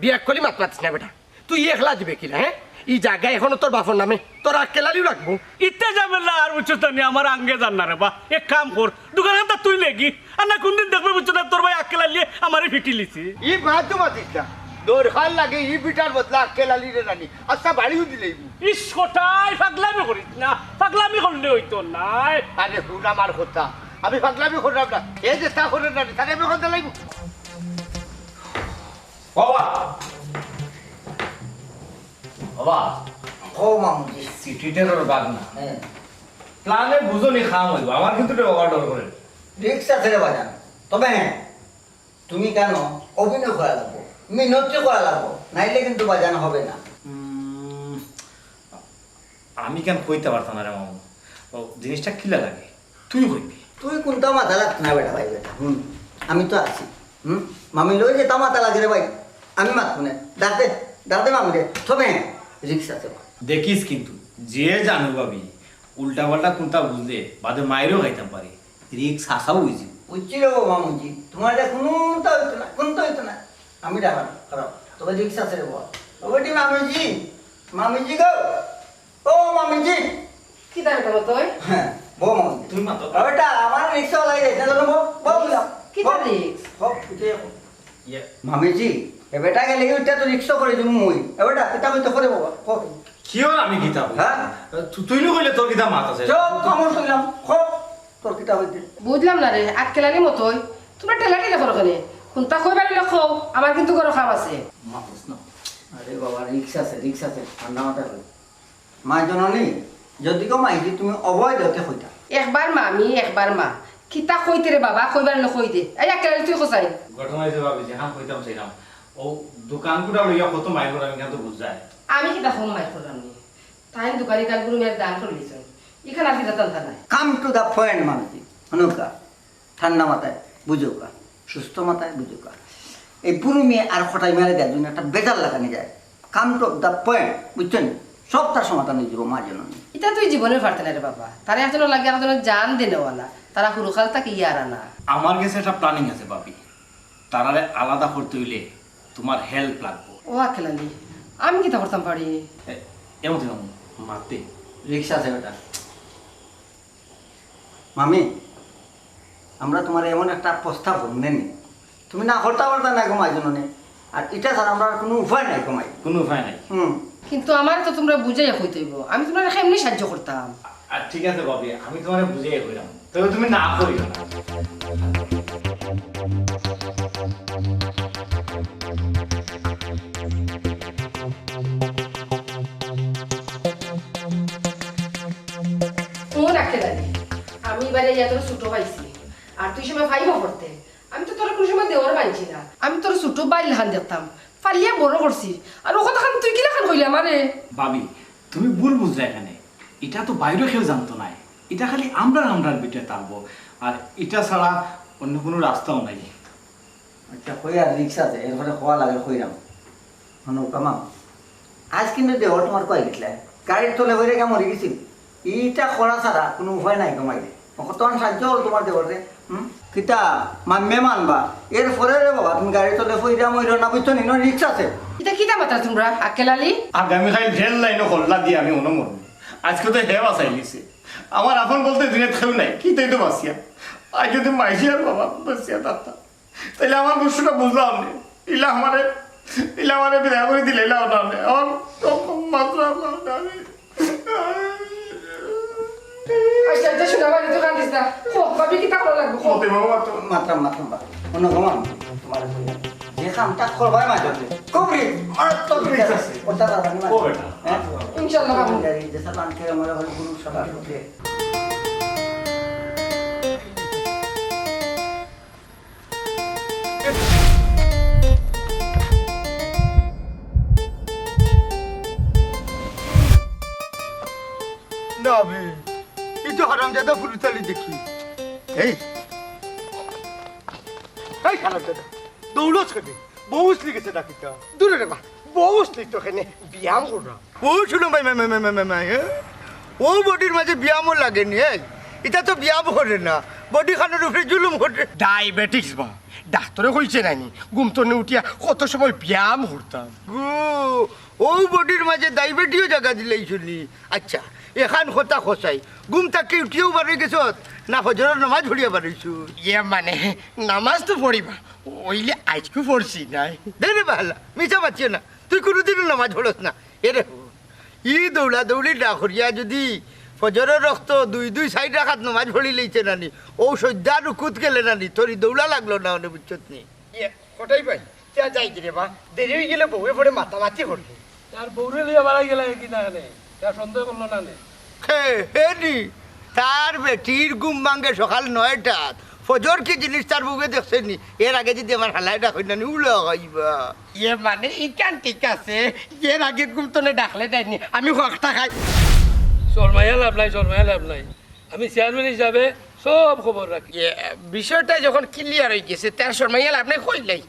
বিয়াক্কলি মাত মাতিস না বেটা, তুই একলা দিবে কিলা, হে? ই জাগা এখনো তোর বাপর নামে, তোর আক্কেল আলীউ লাগবো। ইতা ঝামেলা আর বুঝছত না নি, আমার আঙ্গে যার না রে বা। এক কাম কর, দোকান কান্তা তুই লেগি, আর না কুনদিন দেখবে বুঝছত না, তোর ভাই আক্কেল আলীয়ে আমারে ফিটিলিছে। ই মাত মাতিস না, দরকার লাগে ই ভিটার বদলা আক্কেল আলীরে নানি, আস্তা বাড়িউ দিলাইমু। ইস কটাই, পাগলামি করিস না, পাগলামি করলে অইতো নায়। আরে হুন আমার কথা, আমি পাগলামি করলাম না, এ যেতা করে নানি, তারে আমি কথা লাগবো। বাবা, বাবা, ও মামুজি। সিটি টেরর বাগ না। হ্যাঁ। প্ল্যানে বুঝো নি কাম অইবো, আমার কিন্তু এটা ওভার ডর করে। রিস্ক আছে রে বাজান, তবে হ্যাঁ, তুমি কেন অভিনয় করা লাগবো, মিনতি করা লাগবো, নাইলে কিন্তু বাজান হবে না। উম, আমি কেন কইতাম পারতাম না রে মামু, ও জিনিসটা কিলা লাগে, তুই কইবি। তুই কুন্তা মাথা লাগতো না বেটা ভাই, বেটা, হুম, আমি তো আছি। হুম, মামি লই যে তামাতা লাগে রে ভাই, আমি মাতবো না। ডাক দে, ডাক দে মামি রে। তবে হ্যাঁ, রিস্ক আছে। দেখিস কিন্তু, যে জানো ভাবি, উল্টা পাল্টা কুন্তা বুঝলে বাদে মাইরও খাইতাম পারি। রিস্ক হাছাউ অইছে। বুঝছি রে বাবা মামুজি, তোমার এটা কুন্তা অইতো না, কুন্তা অইতো না। আমি ডাকাম, খারাপ। তবে রিস্ক আছে রে বাবা। ও বেটি মামিজি, মামিজি গো। ও মামিজি। কিতা রে বাবা তুই? হ্যাঁ, বউ মামিজি। তুমি মাতো। ও বেটা, আমার রিক্সাওয়ালা এই রেখে দিল, বউ, বউ বললাম। কিতা বউ। রিক্স? বউ, উঠে যাও। ইয়ে। মামিজি, এ বেটা গেলে কি উঠতে তো রিক্সা করে দিমু মুই। এ বেটা, কিতা কইতে করে বাবা? কও। কি আর আমি কিতা কই? হ্যাঁ? তু-, তুই নু কইলে তোর কিতা মাত আছে? চুপ, খামোশ কইলাম। কও, তোর কিতা কইতে? বুঝলাম না রে, আক্কেল আলী মতোই। তোমরা ঠেলা ঠেলা করো কেনে? কুন্তা কইবার অইলে কও, আমার কিন্তু ঘরো কাম আছে। মাতিস না। আরে বাবা, রিক্স আছে, রিক্স আছে। ঠান্ডা মাথায় কই। মা জননী, যদি গো মাইজি তুমি অবৈধ হতে কইতা। একবার মামি, একবার মা। কিতা কইতে রে বাবা, কইবার অইলে কই দে। এই আক্কেল আলী তুই কছাইন। ঘটনা অইছে ভাবি, যেখান কইতাম চাইলাম। ও দোকান গুটা লইয়া কত মাইর করে আমি কিন্তু বুঝাই। আমি কিতা কম মাইর করলাম নি? তাইন দোকানি কাল গুরু মেয়ের দান করে দিছেন। ইখান আর কিতা টানতা নাই। Come to the point, মামিজি। হুনুক্কা। ঠান্ডা মাথায় বুঝুক্কা, সুস্থ মাথায় বুঝুক্কা। এই বুরু মেয়ে আর কটাই মেরে দেয়, দুই একটা বেজার লাগানি যায়। Come to the point, বুঝছেন? সব তার সমাধান অইযিবো, মা জননী। ইতা তুই জীবনে পারতে না রে বাবা। তারা একজনর লাগি আরকজনর জান দেনেওয়ালা। তারা হুরুকাল থাকি ইয়ারানা। আমার গেছে একটা planning আছে, ভাবি। তারারে আলাদা করতে অইলে তুমার help লাগবো। ও আক্কেল আলী, আমি কিতা করতাম পারি? এ, এমন মাতে। রিক্সা আছে বেটা। মামি, আমরা তুমারে এমন একটা প্রস্তাব করমু নে নি। তুমি না করতা পারতা না গো মাই জননী। আর ইটা ছাড়া আমরার কুনু উপায় নাই গো মাই। কুনু উপায় নাই। হুম। কিন্তু আমারে তো তুমরা বুঝাইয়া কইতে অইবো। আমি তুমরারে কেমনে সাহায্য করতাম? আ-, আ, ঠিক আছে ভাবি, আমি তুমারে বুঝাইয়া কইরাম। তবে তুমি না করিও না। ও রাখে দাদি, আমি এবারে ইয়া তোর ছোট পাইছি। আর তুই সময় ভাইও করতে। আমি তো তোর কুনু সময় দেওর মানছি না। আমি তোর ছোট ভাইর লাখান দেখতাম। পালিয়া বড় করছি। আর ও কথাখান তুই কিলাখান কইলে আমারে? ভাবি, তুমি ভুল বুঝরায় কেনে। ইটা তো বাইরে কেউ জানতো নায়। ইটা খালি আমরার, আমরার ভিতরে থাকবো। আর ইটা ছাড়া অন্য কুনু রাস্তাও নাই। আচ্ছা, কই আর রিক্সা আছে, এরপরে কওয়া লাগে কইরাম। মানে, কামাম, আইজ কিন্তু দেওর তুমার কই গেছলা? গাড়ির তলে পড়িয়া মরি গেছিল। ইটা করা ছাড়া কুনু উপায় নাই গো মাইরে। কতখান সাহায্য অইল তুমার দেওররে? হুম? কিতা, মাম্মে মানবা? এরপরে রে বাবা, তুমি গাড়ির তলে পড়িয়া মরিও না, বুঝছো নি? নয় রিক্সা আছে। ইটা কিতা মাতরায় তুমরা, আক্কেল আলী? আগামীকাইল রেল লাইনো কল্লা দিয়া আমি অনো মরমু। আইজকে তো হে বাঁচাইলিছে। আমার আপন বলতে দুনিয়াত কেউ নাই, কিতাই তো বাঁচিয়া। আইজ যদি মাইজি আর বাবা বাঁচিয়া থাকতা, তাইলে আমার কষ্টটা বুঝলাম নে। ইলা আমারে, ইলা আমারে বিদায় করি দিলে, ইলা ওটা নে। আমার মাত্র, আচ্ছা, আচ্ছা, শোনা, বাড়ি তো কান্দিস না। কো, ভাবি কিতা করা লাগবো, কো। মতে বাবা তো মাতরাম, মাতরাম বা। অন্য গো মামি, তুমার যে কামটা করবায় মাঝে। খুব রি-, মারাত্মক রিস্ক আছে। ওটা দাদা, আমি ও বেটা। হ্যাঁ? ইনশাআল্লাহ, আমি জানি যে সালাম খেয়ে মনে হয় গুরু সবার মধ্যে। না বে, ই তো হারামজাদা ফুরুতালি দেখি। এই, এই হারামজাদা, দৌড়স কেনে? বউ উছলি গেছে নাকি তা? দূরে রে বা, বউ উছলি তো কেনে, ব্যায়াম কররাম। ও শুনো ভাই, ভাই, ভাই, হ্যাঁ? ও বডির মাঝে ব্যায়ামও লাগে নি, এই? ইটা তো ব্যায়াম করে না, বডি খানোর উপরে জুলুম করে। ডায়াবেটিস বা, ডাক্তরে কইছে নানি, ঘুম তনে উঠিয়া কত সময় ব্যায়াম করতাম। গো, ও বডির মাঝে ডায়াবেটিও জাগা দিলাইছো নি। আচ্ছা, এখান কথা কছাই, ঘুম থাকি উঠিয়াউ বারই গেছত, না ফজরর নামাজ পড়িয়া বারইছো? ইয়ে মানে, নামাজ তো পড়িবা, অইলে আইজকু পড়ছি নাই। দে রে বাহালা, মিছা মাতিও না, তুই কুনুদিনও নামাজ পড়স না। এরে, ই দৌড়া দৌড়ি না করিয়া যুদি ফজরর অক্ত দুই দুই চাইর রাকাত নামাজ পড়িলাইতে নানি, অউ সইজ্জা রুকুত গেলে নানি, তোর ই দৌড়া লাগলো না অনে, বুঝছত নি? ইয়ে, কটাই ভাই, তে যাই কি রে বা? দেরি অইগেলে বউয়ে পরে মাতামাতি করবে। তার বউরে লইয়া বাড়াই গেলা কি না নে? তা সন্দেহ করলো না নে? হে, হে নি, তার বেটির ঘুম ভাঙ্গে সকাল নয়টাত। ফজর কি জিনিস তার বউয়ে দেখছে নি? এর আগে যুদি আমার হালায় ডাকইন না নি, উলা খাইবা। ইয়ে মানে, ইখান ঠিক আছে, এর আগে ঘুম তনে ডাকলে দেয়নি, আমি হকটা খাই। শরমাইয়া লাভ নাই, শরমাইয়া লাভ নাই। আমি চেয়ারম্যান হিসাবে সব খবর রাখি। ইয়ে, বিষয়টা যখন ক্লিয়ার অইগেছে, তার শরমাইয়া লাভ নাই, কইলাই।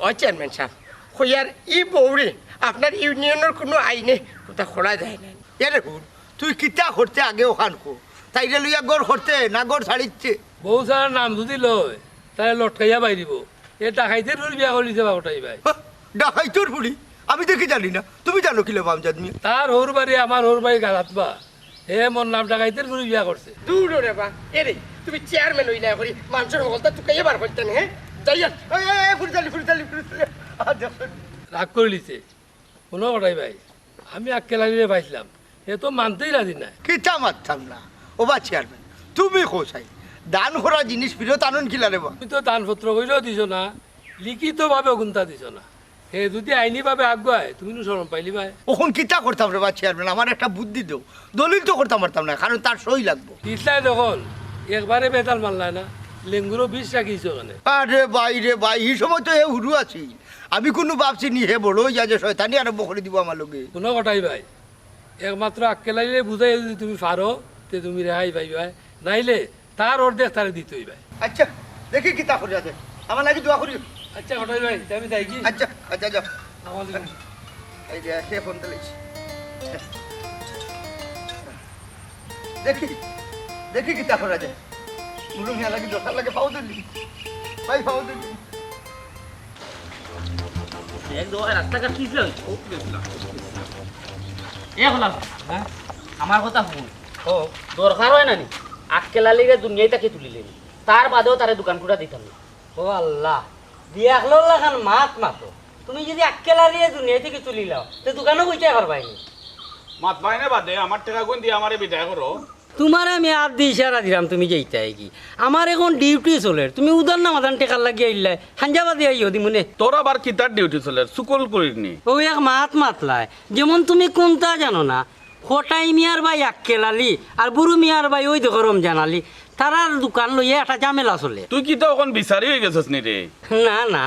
ও চেয়ারম্যান সাব, কইয়ার ই বউরে আপনার ইউনিয়নর কুনু আইনে কুনতা করা যায় না। এরে হুন, তুই কিতা করতে আগে অখান ক। তাইরে লইয়া ঘর করতে না ঘর ছাড়িতে? বউ ছাড়া নাম যুদি লয়, তাইলে লটকাইয়া বাইরিবো। এ ডাকাইতের ফুরি বিয়া করিলিছে বা কটাই ভাই। হা, ডাকাইতর ফুরি? আমি দেখি জানি না, তুমি জানো কিলা বা আমজাদ মিয়া? তার হউর বাড়ি আমার হউর বাড়ি গালাত বা। হে মোর নাম ডাকাইতের ফুরি বিয়া করছে। দূর রে বা, এরে, তুমি চেয়ারম্যান অইলা করি, মানষর হকলতা তুকাইয়া বার করতে নে, হ্যাঁ? যাইয়া, এই, এই, এই, ফুরি চালি, ফুরি চালি, ফুরি চালি। আ, দেখো। রাগ করিলিছে। হুনো কটাই ভাই, আমি আক্কেল আলীরে পাইছলাম, হে তো মানতেই রাজি নায়। কিতা মাততাম না? ও বা চেয়ারম্যান, তুমি কও চাই, দান করা জিনিস ফিরত আনইন কিলা রে বা? তুমি তো দানপত্র কইরেও দিছো না, লিখিতভাবে অগুনতা দিছো না। হে যুদি আইনিভাবে আগুয়ায়, তুমি নু শরম পাইলিবায়। অখন কিতা করতাম রে বা চেয়ারম্যান, আমারে একটা বুদ্ধি দেও। দলিল তো করতাম পারতাম না, কারণ তার সই লাগবো। ইছলায় যখন, একবারে বেতাল মারলায় না, লেঙ্গুরো বিষ রাখিছো কেনে? আরে ভাই রে ভাই, ই সময় তো হে হুরু আছিল। আমি কুনু ভাবছি নি হে বড় অইয়া যে শয়তানি আরম্ভ করি দিবো আমার লগে। হুনো কটাই ভাই, একমাত্র আক্কেল আলীরে বুঝাইয়া যুদি তুমি পারো, তে তুমি রেহাই পাইবায়, নাইলে তার অর্ধেক তারে দিতে অইবায়। আচ্ছা, দেখি কিতা করা যায়। আমার লাগি দোয়া করিও। আচ্ছা কটাই ভাই, তে আমি যাইগি? আচ্ছা, আচ্ছা, যাও। আসসালামু আলাইকুম। এই যে, কে ফোন দিলিস? দেখি, দেখি কিতা করা যায়। মুরু মিয়া লাগি দরকার লাগে, পাও দিলি। ভাই, পাও দিলি। এক দোয়া রাস্তাঘাট পিছলে হইছে। এ হলা, হ্যাঁ? আমার কথা হুন। ও। দরকার অয় না নি? আক্কেল আলীরে দুনিয়াই থাকি তুলিলে নি। তার বাদেও তারে দোকান খুটা দিতাম না। ও আল্লাহ, বিয়াখলর লাখান মাত মাতো। তুমি যুদি আক্কেল আলীরে দুনিয়া থাকি তুলিলাও, তে দোকানও বইতায় পারবায় নি। মাতবায় না বাদে, আমার টেকাগুন দিয়া আমারে বিদায় করো। তুমারে আমি আত দি ইশারা দিরাম, তুমি যাইতায় গি। আমার অখন ডিউটি চলের, তুমি উদার না মাদান টেকার লাগি আইলায়, হাঞ্জা বাদে আইও দিমুনে। তোর আবার কিতার ডিউটি চলের, চুগল করির নি? অউ এক মাত মাতলায়, যেমন তুমি কুনতা জানো না, কটাই মিয়ার ভাই আক্কেল আলী, আর বুরু মিয়ার ভাই অউ দেখো রমজান আলী, তারার দোকান লইয়া একটা ঝামেলা চলে। তুই কিতা অখন বিচারি অইগেছস নি রে? না, না,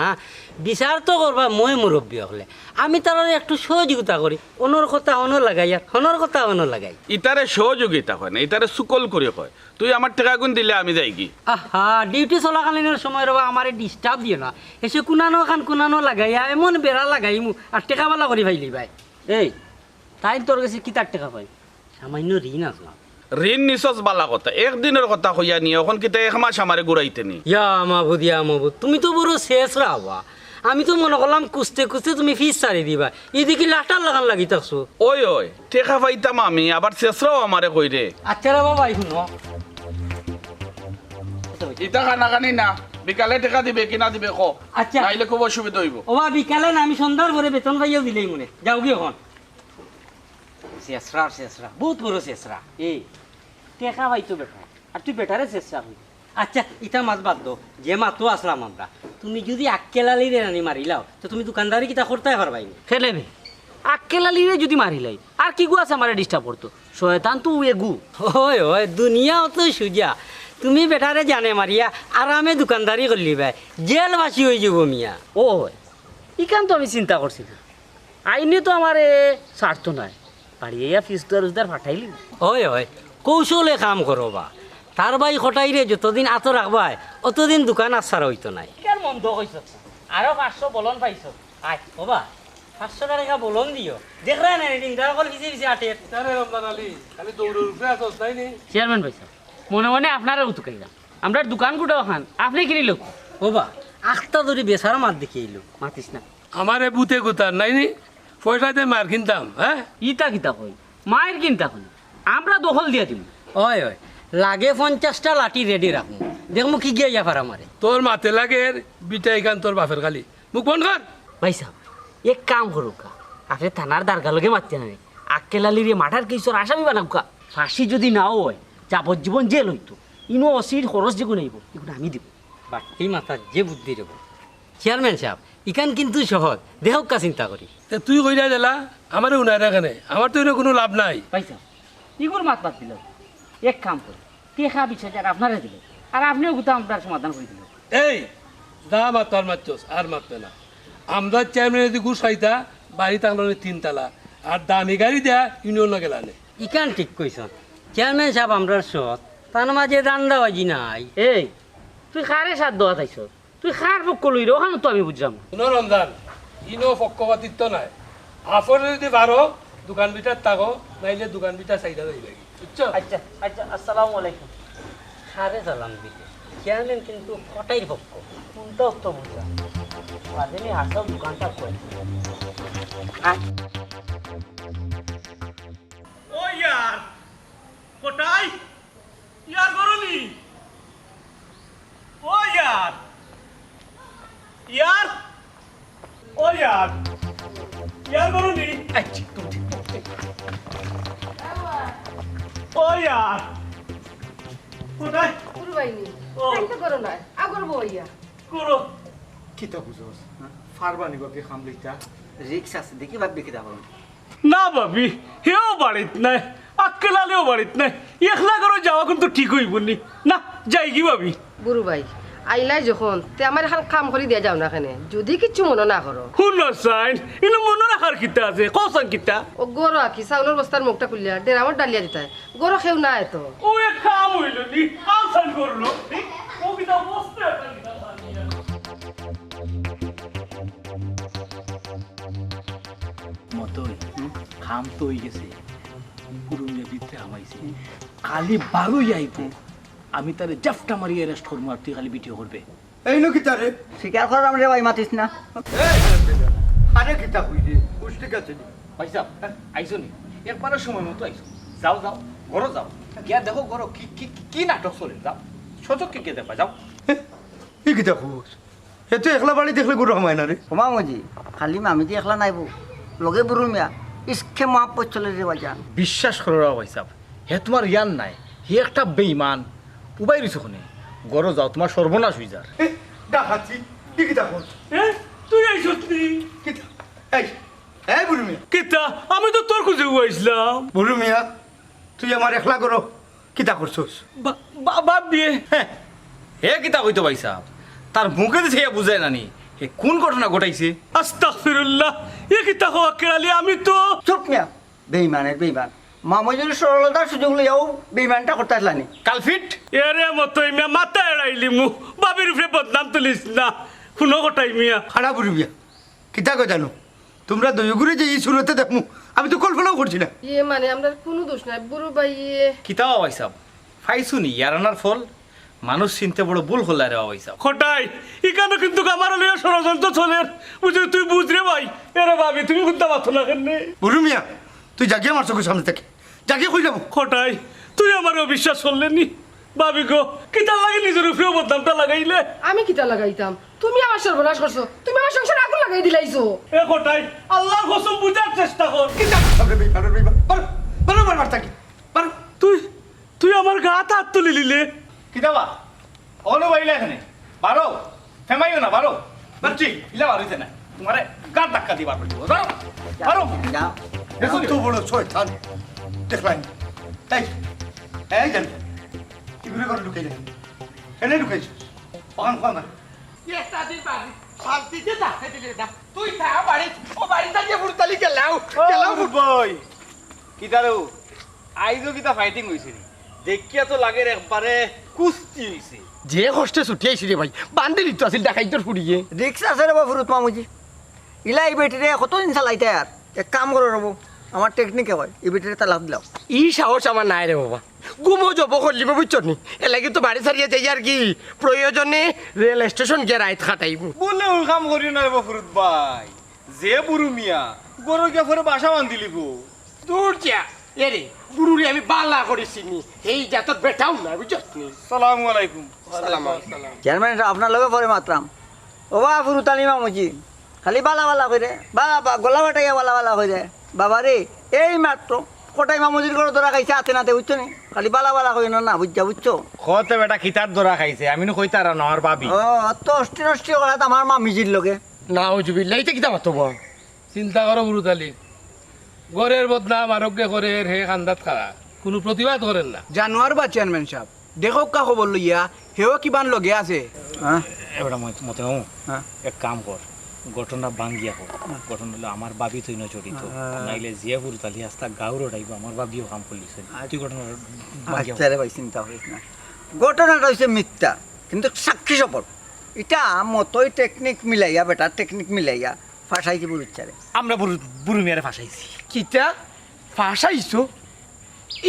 বিচার তো করবা ময় মুরব্বি অকলে। আমি তারারে একটু সহযোগিতা করি, অনর কথা অনো লাগাই আর হনর কথা অনো লাগাই। ইতারে সহযোগিতা কয় না, ইতারে চুগল করি কয়। তুই আমার টেকাগুন দিলে আমি যাইগি। আহা, ডিউটি চলাকালীনর সময় রে বা আমারে disturb দিও না। এসে কুনানো খান কুনানো লাগাইয়া এমন বেড়া লাগাইমু আর টেকা বালা করি পাইলিবায়। এই, তাইন তোর গেছে কিতার টেকা পাইন? সামাইন্য ঋণ আছলাম। ঋণ নিছস বালা কথা, একদিনর কথা কইয়া নি, অখন কিতা এক মাস আমারে ঘুরাইতে নি? ইয়া মাবুদ, ইয়া মাবুদ, তুমি তো বড় শেষরা বা। আমি তো মনো করলাম কুস্তে কুস্তে তুমি ফিছ ছাড়ি দিবায়, ইদিকে লাটার লাখান লাগি থাকছো। ওই, ওই, টেকা পাইতাম আমি, আবার শেষরাও আমারে কইরে। আচ্ছা রে বাবা, হুনো। ইতা কানাকানি না, বিকালে টেকা দিবে কি না দিবে ক। আচ্ছা। নাইলে খুব অসুবিধা অইবো। ও বা, বিকালে না, আমি সন্ধ্যার পরে বেতন পাইয়াউ দিলেই মনে। যাওগি অখন। শেষরা, শেষরা, বউত বড় শেষরা। এই, টেকা পাইতো বেটা, আর তুই বেটারে শেষরা কইরে। আচ্ছা, ইতা মাত বাদ দেও, যে মাতো আছলাম আমরা, তুমি যুদি আক্কেল আলীরে নানি মারিলাও, তে তুমি দোকানদারি কিতা করতায় পারবায় নি? কেনে বে? আক্কেল আলীরে যুদি মারিলাই, আর কিগু আছে আমারে disturb করতো? শয়তান তো এগু। অয়, অয়, দুনিয়া অত সুজা। তুমি বেটারে জানে মারিয়া আরামে দোকানদারি করলিবায়, জেলবাসী অইযিবো মিয়া। অয়, ইখান তো আমি চিন্তা করছি না। আইনে তো আমারে ছাড়তো নায়। বাড়ি আইয়া ফিস দুয়ার উদ্ধার ফাটাইলি। অয়, অয়, কৌশলে কাম করো বা। তার ভাই কটাইরে যতদিন আতো রাখবায়, অতদিন দোকান আর ছাড়া অইতো নায়। ইখান মন্দ কইছো। আরো পাঁচশো বলন পাইছো। আয়। ওবা, পাঁচশো টেকা বলন দিও। দেখরায় না, টিংটা অকল পিছে পিছে আটের। ইতারে রমজান আলী, খালি দৌড়র উপরে আছস, তাই নি? চেয়ারম্যান ভাইসাব, মনে মনে আপনারে উতুকাইলাম। আমরার দোকান গুটাও খান, আপনে কিনি লউক। ওবা, আখতা ধরি বেচারা মাত দেখিয়া আইলো। মাতিস না। আমারে বুতে গুতার নাই নি? পয়সা দিয়া মার কিনতাম, হ্যাঁ? ইতা কিতা কই? মাইর কিনতা কই? আমরা দখল দিয়া দিমু। অয়, অয়, লাগে পঞ্চাশটা লাঠি ready রাখমু। দেখমু কিগিয়ে ইয়া পারা মারে। তোর মাতে লাগের, বিটা ইখান তোর বাপের খালি। মুখ বন্ধ কর। ভাইসাব, এক কাম করুক্কা, আপনে থানার দারগা লগে মাতিয়া নানি, আক্কেল আলীরে murder case-র আসামি বানাউক্কা। ফাঁসি যুদি নাও অয়, যাবজ্জীবন জেল অইতো। ইনো ওসির খরচ যেগুন আইবো, ইগুন আমি দিমু। বাট্টি মাতার যে বুদ্ধি রে বা। চেয়ারম্যান সাব, ইখান কিন্তু সহজ, দেখউক্কা চিন্তা করি। তে তুই কইরা দিলা, আমারে হুনাইরা কেনে? আমার তো ইনো কুনু লাভ নাই। ভাইসাব, ইগুর মাত বাদ দিলাও। এক কাম করি, টেকা বিশ হাজার আপনারে দিলাও, আর আপনেও গুতা আমরার সমাধান করি দিলাও। এই, যা মাত আর মাতছস, আর মাতবে না। আমরার চেয়ারম্যানে যুদি ঘুষ খাইতা, বাড়ি থাকলো নে তিনতলা, আর দামি গাড়ি দিয়া ইউনিয়নো গেলা নে। ইখান ঠিক কইছইন। চেয়ারম্যান সাব আমরার সৎ, তান মাঝে ধান্দাবাজি নাই। এই, তুই কারে সাথ দেওয়াত আইছস? তুই কার পক্ষ লইরে, অখান তো আমি বুঝলাম না। হুনো রমজান, ইনো পক্ষপাতিত্ব নাই। আপনে যুদি পারো, দোকান ভিটাত থাকো, নাইলে দোকান ভিটা ছাইড়া যাইবায় গি, বুঝছো? আচ্ছা, আচ্ছা, আসসালামু আলাইকুম। কারে সালাম দিলে? চেয়ারম্যান কিন্তু কটাইর পক্ষ। কুনটাও তো বুঝলাম না। বাদে নি হাসাও দোকানটা কই? আয়। ও ইয়ার, কটাই? ইয়ার গরু নি? ও ইয়ার, ইয়ার, ও ইয়ার, ইয়ার গরু নি? আচ্ছা, তুমি ঠিক করতে। ও ইয়ার, কটাই? গুরু ভাই নি? ও। তাই তো করো না, আগর বইয়া। করো। কিতা বুঝোস? পারবা নি বাপি কাম লইতা? Risk আছে, দেখি বাপি কিতা করো। না ভাবি, হেও বাড়িত নাই, আক্কেল আলীও বাড়িত নাই, একলা ঘরো যাওয়া কিন্তু ঠিক অইবো নি। না, যাইগি ভাবি। গুরু ভাই, আইলাই যখন, তে আমার এখান কাম করি দিয়া যাও না কেনে, যুদি কিচ্ছু মনো না করো। হুনো চাইন, ইনো মনো রাখার কিতা আছে, কও চাইন কিতা? ও গরো আকি, চাউলর বস্তার মুখটা খুলিয়া, ডেরামর ডালিয়া দিতায়, গরো কেউ নাই তো। ও এক কাম অইলো নি, আসান করলো, ও কিতা বস্তা একটা কিতা খালি। মতই, কাম তো অইগেছে, গুরু মিয়া ভিতরে হামাইছে, খালি বারই আইবো, আমি তারে জাপটা মারি arrest করমু, আর তুই খালি video করবে। এই নু কিতা রে? স্বীকার করলাম রে ভাই, মাতিস না। এই, আরে কিতা কই রে? হুশ ঠিক আছে নি? ভাইসাব, আইছো নি? একবারে সময় মতো আইছো। যাও, যাও, ঘরো যাও। গিয়া দেখো ঘরো কি, কি, কি, কি নাটক চলে, যাও। সচক্ষে গিয়া দেখবা, যাও। এ, ই কিতা কস? হে তো একলা বাড়ি দেখলে গরু হামায় না রে। ও মামুজি, খালি মামিজি একলা নাইবো, লগে বুরু মিয়া, ইশকে মহাব্বত চলে রে বাজান। বিশ্বাস করো রে ভাইসাব, হে তুমার ইয়ার নায়, হে একটা বেইমান। উবাই রইছো কেনে? ঘরো যাও, তুমার সর্বনাশ অই যার। এ, ডাকাতি, ই কিতা কস? এ, তুই আইছস নি? কিতা? এই, এই বুরু মিয়া। কিতা? আমি তো তোর খুঁজে আইছলাম। বুরু মিয়া, তুই আমার একলা ঘরো কিতা করছস? বা-, বা-, বাদ দিয়ে। হে, হে কিতা কইতো ভাইসাব? তার মুখেদি চাইয়া বুঝায় না নি, হে কুন ঘটনা ঘটাইছে? আস্তাগফিরুল্লাহ, এ কিতা কও আক্কেল আলী, আমি তো চুপ মিয়া, বেইমানের বেইমান। মামুজি সরলতার সুযোগ লইয়াও বেইমানটা করতে আসলানি। Culprit? এরে মতই মিয়া, মাথা এড়াইলিমু, বাবির উপরে বদনাম তুলিস না। হুনো কটাই মিয়া। খাড়া বুরু মিয়া, কিতা কই জানো? তুমরা দুইওগুরে যে ই সুরতে দেখমু, আমি তো কল্পনাও করছি না। ইয়ে মানে, আমরার কুনু দোষ নাই, বুরু ভাইয়ে। কিতা বা ভাইসাব, পাইছো নি ইয়ারানার ফল? মানুষ চিনতে বড় ভুল করলা রে বা ভাইসাব। কটাই, ইখানো কিন্তু আমার লইয়া ষড়যন্ত্র চলের। বুঝলি, তুই বুঝ রে ভাই। এরে ভাবি, তুমি কুনতা মাতো না কেনে? বুরু মিয়া, তুই যা গিয়া আমার চোখের সামনে থাকি। যা গিয়া কই যাবো? কটাই, তুই আমারে অবিশ্বাস করলে নি? ভাবি গো, কিতার লাগি নিজর উপরেও বদনামটা লাগাইলে? আমি কিতা লাগাইতাম? তুমি আমার সর্বনাশ করছো, তুমি আমার সংসার আগুন লাগাই দিলাইছো। এ কটাই, আল্লার কসম বুঝার চেষ্টা কর। কিতা? বারো, বারো, বারো, বারো, বারো, বারো, বারো। তুই, তুই আমার গাত আত তুলি দিলে। কিতা বা? অনো বাইলা এখানে। বারো। ফেমাইও না, বারো। বুঝছি? ইলা বারইছে না। তুমারে গাত ধাক্কা দি বার করি দিমু। বারো। বারো। যাও। দেখো তো। বড় শয়তান। দেখলাম। এই, এই জান। কি করে করে ঢুকে যাবে? এনে ঢুকেছিস। ওখান কোন? একটা দিন বাড়ি শান্তিতে থাকতে দিলে না। তুই থাক বাড়ি, ও বাড়ি থাকি ফুরুতালি গেলাও, ও গেলাও ফুরুত। ভাই, কিতা রে? আইজও কিতা ফাইটিং অইছে নি? দেখিয়া তো লাগের একবারে কুস্তি অইছে। যে কষ্টে ছুটি আইছি রে ভাই, বান্দিলি তো আছিল ডাকাইতর ফুড়িয়ে। রিক্স আছে রে বা ফুরুত মামুজি। ইলা ই বেটিরে কতদিন চালাইতায় আর? এক কাম করো রে বা, আমার টেকনিকে কয়, ই বেটিরে তালাক দিলাও। ই সাহস আমার নাই রে বাবা। গুমো জব করলিব বুঝছো নি? এর লাগি তো বাড়ি ছাড়িয়া যাই আর কি। প্রয়োজনে রেল স্টেশন গিয়া রাইত কাটাইমু। বলে ওই কাম করিও না রে বা ফুরুত ভাই। যে বুরু মিয়া, গরু গিয়া পরে বাসা বান্ধিলিব। দূর যা। এরে, বুরুরে আমি বালা করি চিনি। এই জাতর বেটাও না, বুঝছস নি? সালামু আলাইকুম। ওয়ালাইকুম আসসালাম। চেয়ারম্যান সাব, আপনার লগে পরে মাতরাম। ও বা ফুরুতালি মামুজি, খালি বালা বালা কইরে, বা, বা, গলা ফাটাইয়া বালা বালা কইরে। বাবা রে, এই মাত্র কটাই মামুজির ঘরো ধরা খাইছে আতে নাতে, বুঝছো নি? খালি বালা বালা কইন না, বুঝছা, বুঝছো? কতে বেটা কিতার ধরা খাইছে? আমি নু কইতারাম না, আমার ভাবি। ও, অত অষ্টি নষ্টি করাত আমার মামিজির লগে। নাউজুবিল্লাহ, ইতা কিতা মাতো বা? চিন্তা করো ফুরুতালি, ঘরের বদনাম আরোগ্যে করের, হে কান্দাত খাড়া, কুনু প্রতিবাদ করের না। জানোয়ার বা চেয়ারম্যান সাব, দেখউক্কা খবর লইয়া, হেও কিবান লগে আছে। হ্যাঁ? এবারে মত-, মতে মামু, হ্যাঁ। এক কাম কর, ঘটনা ভাঙ্গিয়া কর। হ্যাঁ। ঘটনা অইলো আমার ভাবি তো ইনো জড়িত। হ্যাঁ। নাইলে যে ফুরুতালি আস্তা গাঁও রটাইব, আমার ভাবিও কাম করলিছে। আচ্ছা। তুই ঘটনা ভাঙ্গিয়া কর। আচ্ছা রে ভাই, চিন্তা করিস না। ঘটনাটা অইছে মিথ্যা, কিন্তু সাক্ষী সফল। ইটা মতই টেকনিক মিলাইয়া, বেটা টেকনিক মিলাইয়া ফাঁসাইছি বুরুচ্চারে। আমরা বুরু, বুরু মিয়ারে ফাঁসাইছি। কিতা? ফাঁসাইছো?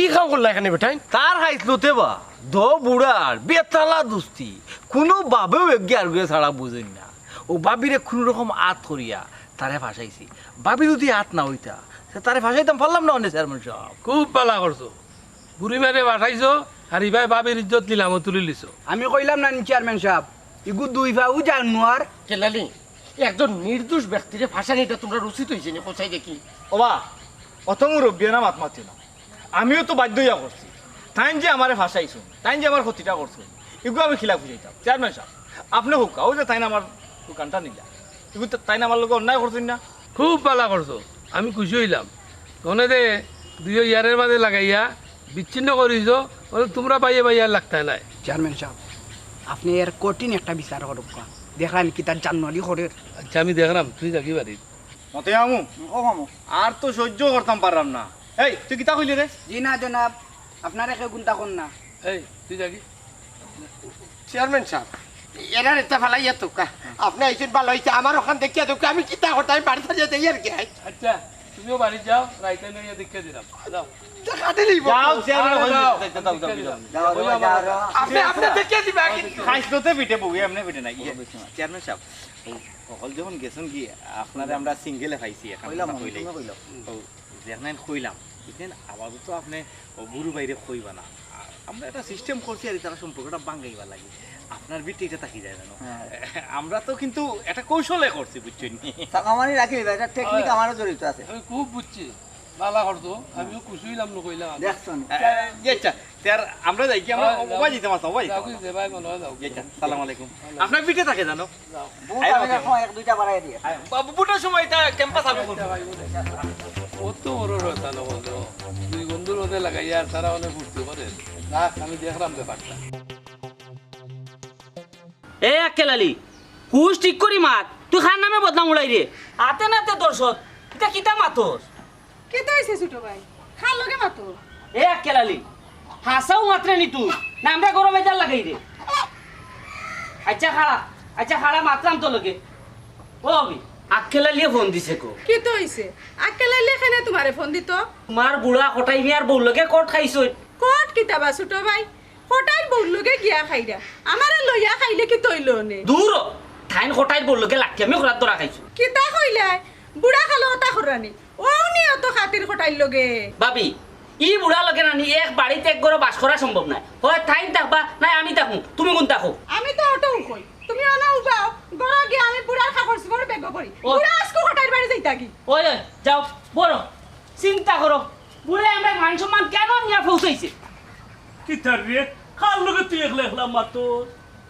ই কাম করলা এখানে বেটাইন? তার খাইছলতে বা, দ বুড়ার বেতালা দুস্তি, কুনু বাবেও এগিয়ে আর গুয়ে ছাড়া বুঝইন না। ও ভাবিরে কুনু রকম আত করিয়া তারে ফাঁসাইছি। ভাবি যদি আত না অইতা, তে তারে ফাঁসাইতাম পারলাম না অনে চেয়ারম্যান সাব। খুব বালা করছো। বুড়ি মারে ফাঁসাইছো, আর ইবায় ভাবির ইজ্জত নিলামো তুলিলিছো। আমি কইলাম না নি চেয়ারম্যান সাব, ইগু দুই পাউ জানোয়ার। কেলালি, একজন নির্দোষ ব্যক্তিরে ফাঁসানি ইটা তুমরার উচিত অইছে নি, কওছাই দেখি। ওবা, অত মুরব্বিয়ানা মাত মাতিও না। আমিও তো বাধ্য অইয়া করছি। তাইন যে আমারে ফাঁসাইছইন, তাইন যে আমার ক্ষতিটা করছইন, ইগু আমি কিলা বুঝাইতাম? চেয়ারম্যান সাব, আপনে কউক্কা, অউ যে তাইন আমার দোকানটা নিলা, ইগু তো তাইন আমার লগে অন্যায় করছইন না? খুব বালা করছো, আমি খুশি অইলাম। তনে দে দুইও ইয়ারের মাঝে লাগাইয়া বিচ্ছিন্ন করিছো, অনে তুমরা বাইয়ে বাইয়ে আর লাগতায় নায়। চেয়ারম্যান সাব, আপনে এর কঠিন একটা বিচার করউক্কা। দেখলাম কিতা জানোয়ারি করের। আচ্ছা, আমি দেখরাম, তুই যাগি বাড়িত। মতে মামু, ও মামু। আর তো সহ্য করতাম পাররাম না। এই, তুই কিতা কইলি রে? জি না জনাব, আপনারে কেউ কুন্তা কর না। এই, তুই যাগি। চেয়ারম্যান সাব, এরারে ইতা ফালাইয়া থউক্কা। আপনে আইছইন ভালা অইছে, আমার অখান দেখিয়া থউক্কা, আমি কিতা করতাম, আমি বাড়ি ছাড়িয়া যাই আর কি। আচ্ছা, তুমিও বাড়ি যাও, রাইতে লইয়া দেখিয়া দিলাম। যাও। দেখা দিলি যাও, চেয়ারম্যান আরে অখন যাও। যাও, যাও, যাও, যাও। যাও, যাও, যাও, যাও। আপনে, আপনে দেখিয়া দিবা কিন্তু। খাইছলতে পিঠে বউয়ে, এমনে পিঠে না। ইয়ে, চেয়ারম্যান সাব, ও, হকল যখন গেছইন গি, আপনারে আমরা সিঙ্গেলে পাইছি, এখন কইলাম, কথা কইলাই। তুমি কইলাও। ও, যেখানে কইলাম, বুঝলেন, আবার তো আপনে ও বুরু ভাইরে কইবা না। আ-, আমরা একটা সিস্টেম করছি আর তারা সম্পর্কটা ভাঙ্গাইবার লাগি। আপনার ভিতরে ইটা থাকি যায় জানো। হ্যাঁ। আমরা তো কিন্তু একটা কৌশলে করছি, বুঝছইন নি? তা আমারই রাখি দিবা, এটা টেকনিক হয়। আমারও জড়িত আছে। আমি খুব বুঝছি, বালা করছো, আমিও খুশি অইলাম না কইলাম। দেখছো নি? এ, এ, জি আচ্ছা, তে আর আমরা যাই কি, আমরা হয়, ওবা যাও। যাইতাম, আচ্ছা, ওবা যাইতাম যাও, আমরা। যেভাবে মনে হয় যাও। জি আচ্ছা, সালাম আলাইকুম। ওয়ালাইকুম। আপনার ভিতরে থাকে জানো? বুট আমি এখন এক দুইটা বাড়াই দিয়ে। হ্যাঁ, বাবু, বুটের সময় এটা ক্যাম্পাস আমি করবো। অত বড় রয়তা না বন্ধু। দুই বন্ধুর মধ্যে লাগাইয়া আর তারা অনেক ফুর্তি করে। রাখ, আমি দেখলাম ব্যাপারটা। এ আক্কেল আলী, হুশ ঠিক করি মাত। তুই কার নামে বদনাম উড়াইরে? আতে নাতে দর্শক, ইটা কিতা মাতস? কিতা অইছে ছোট ভাই? কার লগে মাতো? এ আক্কেল আলী, হাছাউ মাতরে নি তুই, না আমরা গরমে জাল লাগাইরে? আচ্ছা খাড়া, আচ্ছা খাড়া, মাতরাম তো লগে। ও ভাবি, আক্কেল আলীয়ে ফোন দিছে গো। কিতা অইছে? আক্কেল আলীয়ে কেনে তুমারে ফোন দিতো? তুমার বুড়া কটাই মিয়ার বউর লগে কট খাইছইন। কট কিতা বা ছোট ভাই? কটাইর বউর লগে গিয়া খাইরা। আমারে লইয়া খাইলে কিতা অইলো নে? দূর হ, তাইন কটাইর বউর লগে লাকিয়ামি করাত ধরা খাইছইন। কিতা কইলায়? বুড়া কালো অতা কররা নি। অউ নি অত খাতির কটাইর লগে। ভাবি, ই বুড়ার লগে নানি এক বাড়িত এক ঘরো বাস করা সম্ভব নায়। হয় তাইন থাকবা, নায় আমি থাকমু। তুমি কুনটা কও? আমি তো অটাউ কই। তুমি অনো উবাও, ঘরো গিয়া আমি বুড়ার কাপড় চোপড় বেগো করি। ও। বুড়া আইজকু কটাইর বাড়ি যাইতা গি। ওই, ওই, যাও, বড়। চিন্তা করো, বুড়ায় আমরার মান সম্মান কেনে নিয়া পৌঁছাইছে? কিতা রে? কার লগে তুই একলা একলা মাতস?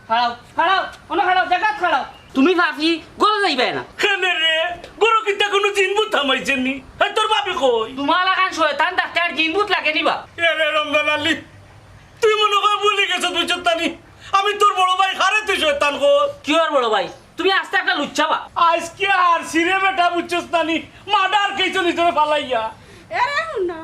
খাড়াও, খাড়াও, অনো খাড়াও, জাগাত খাড়াও। তুমি পাপি, ঘরো যাইবায় না। কেনে রে? ঘরো কিতা কুনু জিনভূত হামাইছে নি? হে, তোর ভাবি কই? তুমার লাখান শয়তান থাকতে আর জিনভূত লাগে নি বা? এ রে রমজান আলী, তুই মনো কয় ভুলি গেছস, বুঝছস তা নি? আমি তোর বড় ভাই, কারে তুই শয়তান কস? কিওর বড় ভাই? তুমি আস্তা একটা লুচ্চা বা। আইজকে আর সিরে বেটা, বুঝছস তা নি? মার্ডার কেসো নিজরে ফালাইয়া। এরে হুনো,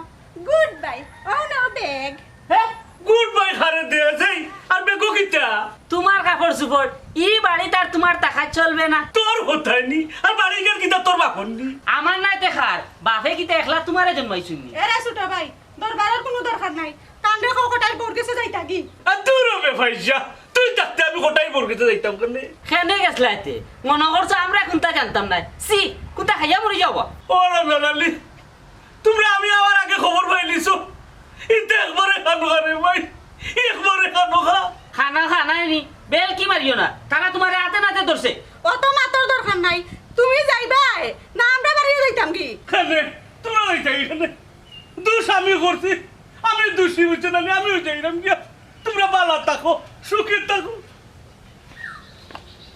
গুড বাই। ও নো, ব্যাগ। হে? গুড বাই কারে দেয়? আর ব্যাগো কিতা? তুমার কাপড় চুপড়, ই বাড়িত আর তুমার থাকা চলবে না। তোর হতায় নি, আর বাড়িঘর কিতা তোর বাপর নি? আমার নায় তে কার, বাপে কিতা একলা তুমারে জন্মাইছইন নি? এরে ছোট ভাই, দরবারর কুনু দরকার নাই। তানরে কও কটাই বউর গেছে যাইতা গি। আর দূর হবে ভাইজা, তুই থাকতে আমি কটাই বউর গেছে যাইতাম কেনে? কেনে গেছলায় তে? মনো করছো আমরা কুনতা জানতাম নায়? ছি, কুনতা খাইয়া মরি যাও বা। ও রমজান আলী, তুমরা আমি আওয়ার আগে খবর পাইলিছো। ইতে একবারে খানো খা রে ভাই, একবারে খানো খা। খানা খানায় নি, বেল কি মারিও না, তারা তুমারে আতে নাতে ধরছে। অত মাতর দরকার নাই, তুমি যাইবায় না আমরা বাড়িয়ে যাইতাম গি? কেনে? তুমরা যাইতায় কেনে? দুষ আমি করছি, আমি দুষী, বুঝছো না নি? আমিও যাইরাম গিয়া। তুমরা ভালা থাকো, সুখে থাকো।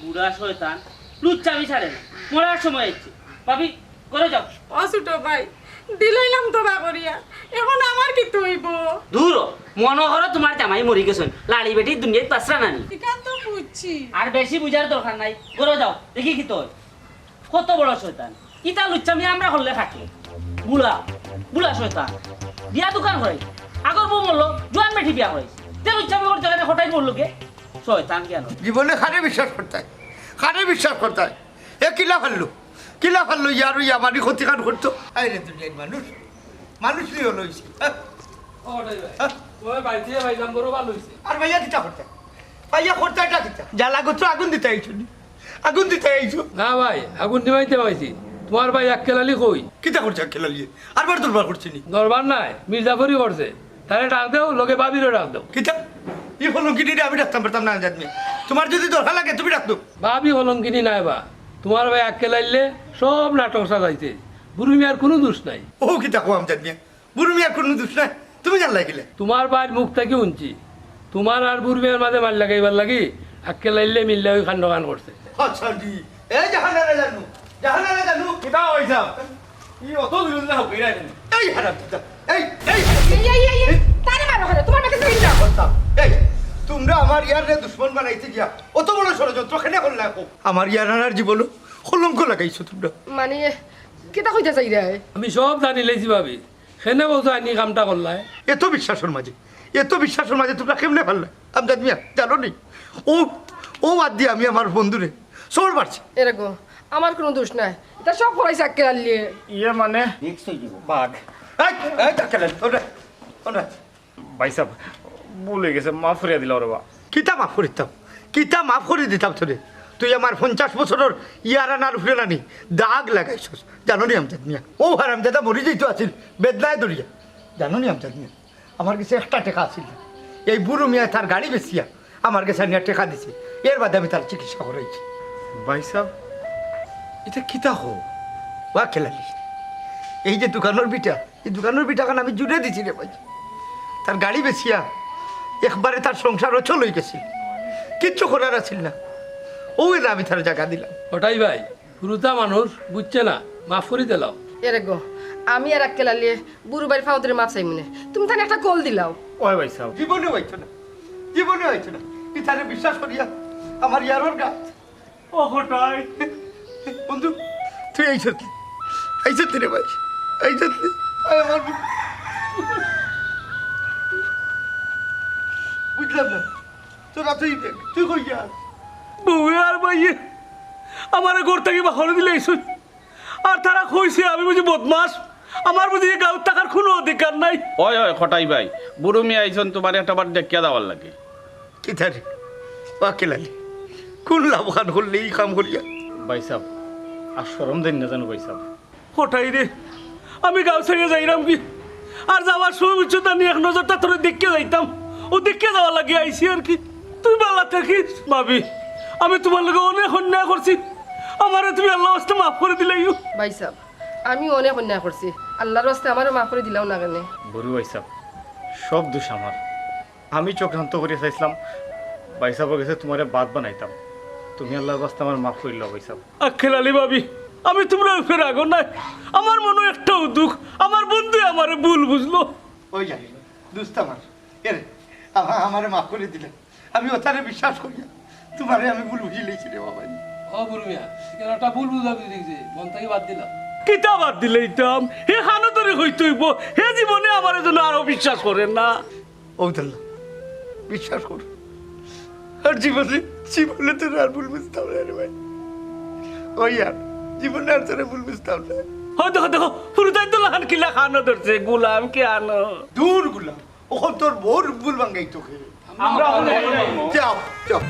বুড়া শয়তান, লুচ্চামি ছাড়ে না। মরার সময় আইছে। ভাবি, ঘরো যাও। ও ছোট ভাই, দিলাইলাম তো বা করিয়া, এখন আমার কিতা অইবো? দূর হ, মনো করো তুমার জামাই মরি গেছইন, লাড়ি বেটি দুনিয়াত বাঁচরা না নি। ইখান তো বুঝছি। আর বেশি বুঝার দরকার নাই, ঘরো যাও, দেখি কিতা অয়। কত বড় শয়তান। ইতা লুচ্চামি আমরা করলে খাটে। বুড়া, বুড়া শয়তান। বিয়া দোকান করাই। আগর বউ মরলো, জোয়ান বেটি বিয়া করাই। তে লুচ্চামি করতে গেলে কটাই মরলো কে? শয়তান কেন? জীবনে কারে বিশ্বাস করতায়? কারে বিশ্বাস করতায়? এ কিলা ফাললো? কিলা ফাললো? ইয়ার ওই আমারই ক্ষতিকার করতো। আরে দুনিয়ার মানুষ, মানুষ নিয়ে হলো হইছে। হ্যাঁ? ও, ওটাই ভাই। হ্যাঁ? ওই বাড়িতে ভাই নাম্বারও ভালো হইছে। আর ভাইয়া কিতা করতায়? ভাইয়া করতায়টা কিতা? জ্বালা করছো, আগুন দিতে আইছো নি? আগুন দিতে আইছো? না ভাই, আগুন নিবাইতে আইছি। তুমার ভাই আক্কেল আলী কই? কিতা করছে আক্কেল আলী? আরবার দরবার করছে নি? দরবার নায়, মির্জাফরি করছে। তারে ডাক দেও, লগে ভাবিরও ডাক দেও। কিতা? ই কলঙ্কিনীরে আমি ডাকতাম পারতাম না, জাত মিয়া। তুমার যদি দরকার লাগে, তুমি ডাক দেও। ভাবি কলঙ্কিনী নায় বা। তুমার ভাই আক্কেল আলীয়ে সব নাটক সাজাইছে। বুরু মিয়ার কুনু দুষ নাই। ও কিতা কও, আমজাদ মিয়া? বুরু মিয়ার কুনু দুষ নাই, তুমি জানলায় কিলা? তুমার ভাইর মুখ থাকি হুনছি, তুমার আর বুরু মিয়ার মাঝে মাইল লাগাইবার লাগি আক্কেল আলীয়ে মিল্লা ওই কাণ্ডখান করছে। আচ্ছা জি, এই জাহানারা জানু, জাহানারা জানু। কিতা অইছে? ই অত দূরে দূরে হাউকাইরা কেনে? এই হারামজাদা, এই, এই। এই, এই, এই, এই, তারে মারো কেনে? তুমার মাঝে ধরি না। এই, তুমরা আমার ইয়াররে দুশমন বানাইতে গিয়া অত বড় ষড়যন্ত্র কেনে করলায় কও? আমার ইয়ারানার জীবনো কলঙ্ক লাগাইছো তুমরা। মানে, কিতা কইতা চাইরায়? আমি সব জানিলাইছি ভাবি। কেনে কও তো আইনি কামটা করলায়? এত বিশ্বাসর মাঝে, এত বিশ্বাসর মাঝে তুমরা কেমনে পারলায়? আমজাদ মিয়া, জানো নি? ও, ও বাদ দিয়া আমি আমার বন্ধুরে চড় মারছি। এরে গো, আমার কুনু দুষ নাই। ইতা সব করাইছে আক্কেল আলীয়ে। ইয়ে মানে? রিক্স অই যাইবো। বাঘ। এই, এই, আক্কেল আলী, ওরে, ওরে। ভাইসাব, ভুল অই গেছে, মাফ করিয়া দিলাও রে বা। কিতা মাফ করিতাম? কিতা মাফ করি দিতাম তোরে? তুই আমার পঞ্চাশ বছরর ইয়ারানার উপরে নানি দাগ লাগাইছস। জানো নি আমজাদ মিয়া? ও হারামজাদা মরি যাইতো আছিল, বেদনায় ধরিয়া। জানো নি আমজাদ মিয়া? আমার গেছে একটা টেকা আছিল না। এই বুরু মিয়ায় তার গাড়ি বেচিয়া আমার গেছে আনিয়া টেকা দিছে। এর বাদে আমি তার চিকিৎসা করাইছি। ভাইসাব, ইতা কিতা কও? ও আক্কেল আলী, এই যে দোকানর ভিটা, ই দোকানর ভিটাখান আমি জুড়ে দিছি রে ভাই। তার গাড়ি বেচিয়া একবারে তার সংসার অচল অই গেছিল, কিচ্ছু করার আছিল না। ও এলা আমি তার জাগা দিলাম। ওটাই ভাই, হুরুতা মানুষ বুঝছে না, মাফ করি দিলাও। এরে গো, আমি আর আক্কেল আলীয়ে বুরু ভাইর পাও ধরি মাফ চাইমুনে। তুমি তানে একটা কল দিলাও। ওই ভাইসাব। জীবনে অইতো না, জীবনে অইতো না। ইতারে বিশ্বাস করিয়া আমার ইয়ারর গাত। ও কটাই। বন্ধু, তুই আইছত নি? আইছত নি রে ভাই? আইছত নি? আয় আমার বন্ধু। বুঝলাম না। তোরা তুই, তুই কই যাস? বউয়ে আর ভাইয়ে আমারে ঘর থাকি বারই দিলাইছইন। আর তারা কইছে আমি বুঝি বদমাশ, আমার বুঝি ই গাঁওত থাকার কুনু অধিকার নাই। ওই, ওই, কটাই ভাই, বুরু মিয়া আইছইন তুমারে একটা বার দেখিয়া যাওয়ার লাগি। কিতা রে? ও আক্কেল আলী, কুন লাভখান করলে ই কাম করিয়া? ভাইসাব, আর শরম দেইন না জানো ভাইসাব। কটাই রে, আমি গাঁও ছাড়িয়া যাইরাম কি? আর যাওয়ার সময় বুঝছো তা নি এক নজরটা তোরে দেখিয়া যাইতাম, অউ দেখিয়া যাওয়ার লাগি আইছি আর কি। তুই ভালা থাকিস। ভাবি, আমি তুমার লগে অনেক অন্যায় করছি, আমারে তুমি আল্লার ওয়াস্তে মাফ করি দিলাইও। ভাইসাব, আমি অনেক অন্যায় করছি, আল্লার ওয়াস্তে আমারে মাফ করি দিলাও না কেনে? বুরু ভাইসাব, সব দুষ আমার। আমি চক্রান্ত করি চাইছিলাম ভাইসাবর গেছে তুমারে ভাত বানাইতাম, তুমি আল্লার ওয়াস্তে আমারে মাফ করিলাও ভাইসাব। আক্কেল আলী ভাবি, আমি তুমরার উপরে রাগো নায়, আমার মনো একটাউ দুখ, আমার বন্ধুয়ে আমারে ভুল বুঝলো। ওই যাই, দোস্ত আমার, এরে, আমা-, আমারে মাফ করি দিলাও। আমি অতারে বিশ্বাস করিয়া তুমারে আমি ভুল বুঝিলাইছি রে বাবা। ও বুরু মিয়া, ইখান একটা ভুল বুঝাবুঝি অইছে, মন থাকি বাদ দিলাও। কিতা বাদ দিলাইতাম? হে কানো ধরি কইতো অইবো, হে জীবনে আমারে যেন আর অবিশ্বাস করে না। ও তাল্লা, বিশ্বাস কর, আর জীবনে, জীবনে তোরে আর ভুল বুঝতাম নায় রে ভাই। ওই আর, জীবনে আর তোরে ভুল বুঝতাম নায়। ও দেখো, দেখো, হুরুতাইন তো লাখান কিলা কানো ধরছে, গোলাম কিয়ানো। দূর গোলাম, অখন তোর বউর ভুল ভাঙ্গাইতো কে? আমরা অখন যাইমু। যাও, যাও।